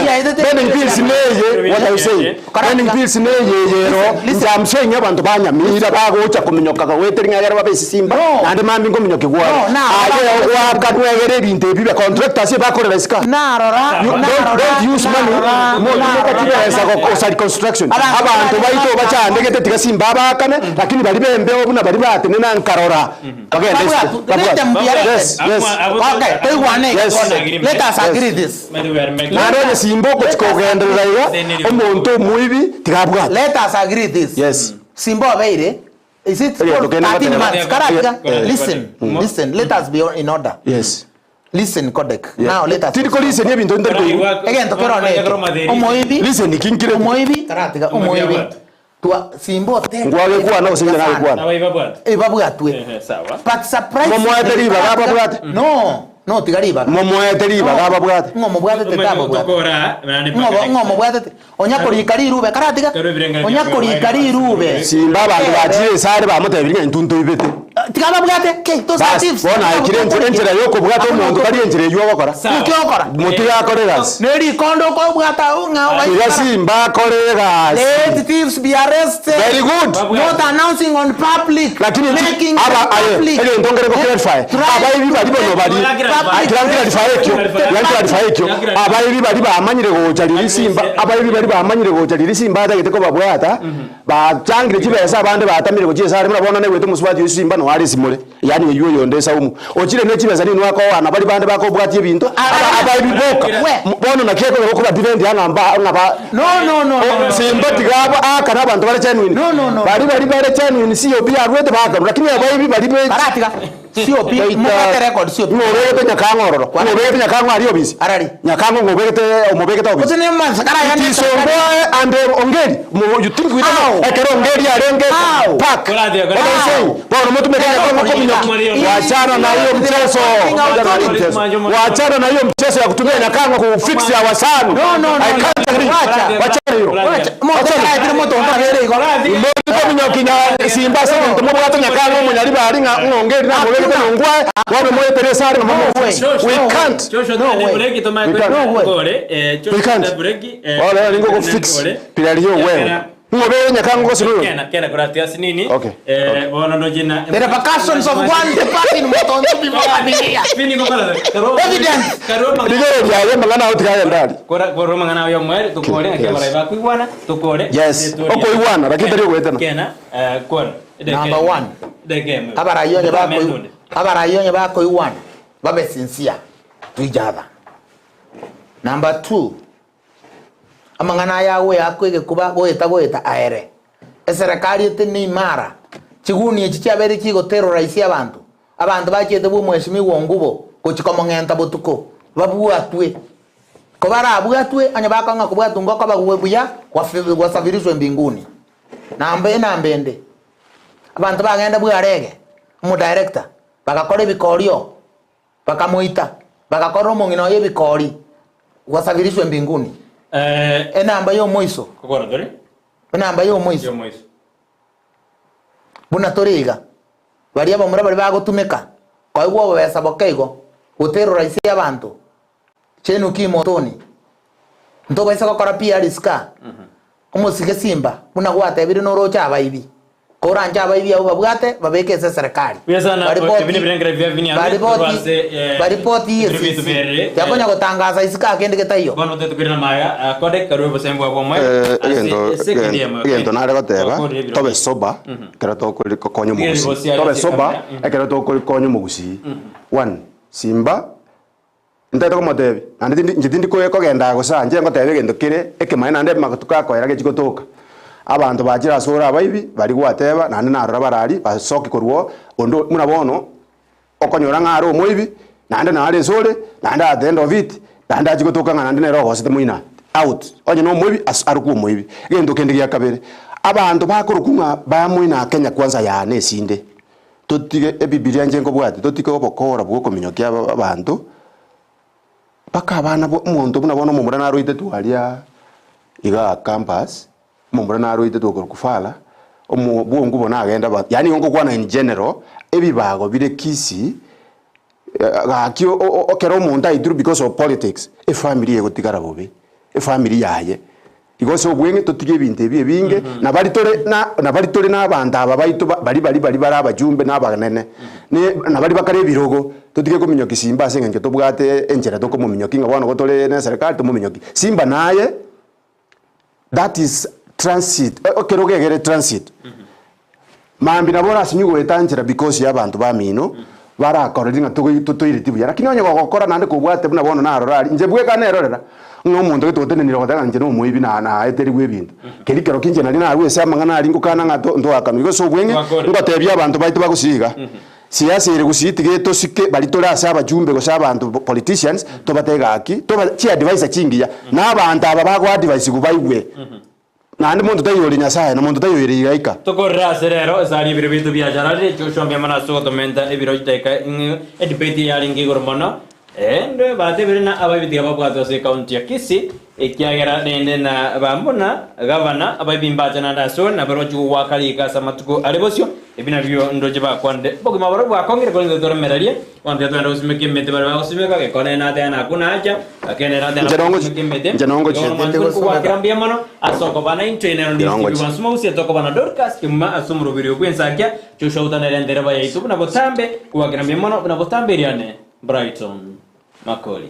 giaetete. Burning pills neye, what are you saying? Burning pills neye yero. Listen. I'm saying abanto ba Nyamira bagocha kominyoka goeteri ng'a ekero babe esisimba No. naende mambia nkominyoki No, gware. na- Aye ogoaka nwegere ebinto ebi bia contractors ebakorera isiko. Narora, You don't, narora, don't use money narora, motumeka narora, chibesa narora. gokosa reconstruction. Abanto Abanto baito barabwo- bachandegete tiga simba abakane lakini baria bembeo buna baria batenena nkarora bagende isiko. Babwatu, let them be Babwatu. arrested. Yes, yes. Okay, toigwane Yes. Let us agree this. Naende onye simba ogochika kogenderera iga omonto omoibi tiga abwate. Let us agree this. Yes. Simba obeire Is it Erio 12, tokende 13 goteba. months? Karatiga. Eh. Listen, listen. Let us be in order. Yes. Listen, Kodek. Yeah. Now let us. Tiri kolisen ebinto ntari koigwa. Egento kero neke. Omoibi. Listen kinkire. Omoibi. Karatiga. Omoibi. Twa simba ote. Ngwage kwana gose inche nagekwana. Ebabwatwe. But surprise. Momoete ribaga ababwate. No. No tiga ribaga. Momoete ribaga ababwate. Ng'o mobwatete tababwate. Ng'o ng'o mobwatete. Onya korika rirube karatiga. Onya korika rirube. Simba abanto bachire esare bamotebirie ng'a intwe ntoibete. Tiga babwate. Ke those are Bas, thieves. bono aikire enchera enchera yokobwata omonto tari enchera eywo ogokora. Nki ogokora? Motiga akore egasi. Ne rikondo okobwata ng'a Tiga simba akore egasi. Let thieves be arrested. Very good. Not announcing on public. Lakini making aba aye public. egento nkere go clarify. Abaibi bari bono bari Tiga clarify ekio. Tiga clarify ekio. Abaibi bari bamanyire gocha riri simba abaibi bari bamanyire gocha riri simba atagete kobabwata bachangire chibesa abande batamire gochia esare buna bono naigwete omosubati oyo simba noyo are esimore yaani oywo oyonde esaumu ochire ne chibesa ninwe akoana bari bande bakobwatia ebinto aba abaibi boka bono naki ekogera okoba defend ng'a mba ng'a ba No, no, no, no, no. Simba tiga aba akana abanto bare genuine No, no, no. bari bari bare genuine COP arwete bakarwa lakini abaibi bari be Karatiga. COP mobwate record COP. Ng'obegete Nyakang'o ororo. Ng'obegete Nyakang'o aria obisi. Arari. Nyakang'o ng'obegete omobegete obisi. Gose ne masakara aya It is Omboe and Ongeri. Mo- You think we don't know? How? Ekero Ongeri arenge How? park. Korathia, What are you korathia. saying? Bono motumeke Nyakang'o kominyoki. Wachana na hiyo mchezo. Wachana na hiyo mchezo. Wachana na hiyo mchezo ya kutumia Nyakang'o kufix ya wasani. No, no, no, I no. can't agree. Wacha. Wachana hiyo. Motokaetire motonto igo. Kominyoki simba ase egento mobwate Nyakang'o omonyaribari ng'a ng'ongeri na mobegete nongwae bono moetere esare ng'a No way. momo we can't No way. We can't. Wala ningo go fix pilari hiyo wewe ng'obere Nyakang'o gose noyo Okay, The repercussions of one departing motonto before familia. Evidence. rigereria aye mang'ana ao tigagenda aria Yes. Okoigwana, lakini tari ogoetana. Number one. Abarayi onye bakoi abarayi onye bakoigwana babe sincere to each other. Number two, amang'ana aya agoya kuba goeta goeta aere. Eserekari ete ni imara. Chiguni echi chiabere chigoterrorize abanto. Abanto bachiete bwa omweshimiwa Ongubo gochi komong'enta botuko babwatwe. Kobarabwatwe onye bakong'a kobwatwa ngoko bagwe buya wasafirishwe mbinguni. Namba enamba ende. Abanto bagenda bwarege omo director bagakora ebikorio bakamoita bagakora omong'ina oyo ebikori wasafirishwe mbinguni. Enamba ya omoiso enamba ya omoiso buna toriga baria abamura bari bagotumeka Koigwa obobesa boke igo, goterora ise y'abanto, chenuki motoni, ntobaisa gokora pi arisika, omosike simba, buna gwatebire noroche abaibi. Koranche abaibi abwo babwate, babeke ase eserekari. Buya sana, Baripoti- ebi nebirengererio bia Vini Ahmed, baripoti- korwa ase, eh, baripoti ebiro EACC. biaito biarire, eh, Yakonya gotangaza isiko akende getaiyo. Bono tetukwire na maya, ah, Kodek karue obosembo bwabo omwe, Eh, ase egento esekendi emo, egento nare goteba Twakorire ebiro tobe biaito. sober ekero tokori kokonya Tigeri omogusii gosiaria tobe ase sober ekamera, mhm. ekero tokori konya omogusii one simba ntaete komotebia naende tindi inche tindi koe kogenda gose aa inche ngoteba egento kere ekemaene naende amatuko akoera gechi gotoka. Abanto bachire ase ore abaibi baria gwateba naende narora barari basoke korwa oo onde buna bono okonyora ng'a are omoibi naende nare ase ore naende at the end of it naende achie gotoka ng'a naende nere ogosete moino aa out onye na omoibi ase arokwe omoibi. Egento kende gia kabere, abanto bakorokwa ng'a ba moino aa Kenya kwanza yaa nesinde. Totige ebibilia inche nkobwatia, totige obokora bw'okominyokia abanto, mpaka abana bo omonto buna bono omomura naroitetwe aria igaa campus, omomura naroitetwe okorokwa Fala, omo bwongo obo nagenda ba yaani igo nkokwana in general, ebibago bire Kisii, gaki ekero omonto aitirwe because of politics, efamiri egotigara bobe, efamiri yaye. Igo ase obweng'e totige ebinto ebi ebinge, na baria tore na na baria tore nabanto aba baito ba baria baria baria bare abachumbe na abanene, ne na baria bakare ebirogo, totige kominyokia simba ase eng'encho tobwate enchera tokomominyokia ng'a bono igo tore ne eserekari tomominyokie. Simba naye, that is transit, ekerogo egere transit. Mambia nabo orasinywe goeta nchera because ya abanto bamino barakoreri ng'a toireti buya. Lakini onye gogokora naende kobwate buna bono narora aria, inche bweka nerorera ng'a omonto gete otenenire goteba ng'a inche nomoibi na naeterigwe ebinto. Keria kero ki inche naria narwa ase amang'ana aria ngokana ng'a ntoakanwe. Igo ase obweng'e ngotebia abanto baito bagosiga iga, siasa ere gusii tiga etosike baria tore ase abajumbe gose abanto politicians tobatebe gaki, toba chiadvisor chingiya na abanto aba bagoadvisigwa baigwe. Naende monto taiyo ore Nyasae, na monto taiyo ore Igaika. Tokorere ase rero esari ebiro biaito biachararire, Joshua mbuya mono ase ogotomenta ebiro chidaeka ing'e edebate yarenge igoro mono. Ende batebire na abaibi tiga babwatwe ase ecounty ya Kisii ekiagera rende na bambuna gavana abaibi mbache naende ase ore na baroche gogoaka riko ase amatuko are bosio ebi nabio ndoche bakwanire. Obogima borobwo bwakong'ire korende toremererie Bono tiga twende gosimeka emete baria bagosimeka, gekone nateba nakwo nacha, gakende nateba Inche nakwo nongochi- gosimeka emete. inche nongochi. Igo bono mwanche kogwakera mbuya mono ase okoba naintwe nero Inche ndi nongochi. Steve Bwansuma Usia tokoba na Dorcas Kemuma ase omoroberi o bwensakia Joshua Utana ere entereba yaito buna botambe kogwakera mbuya mono buna botambe eriane Brighton Makori.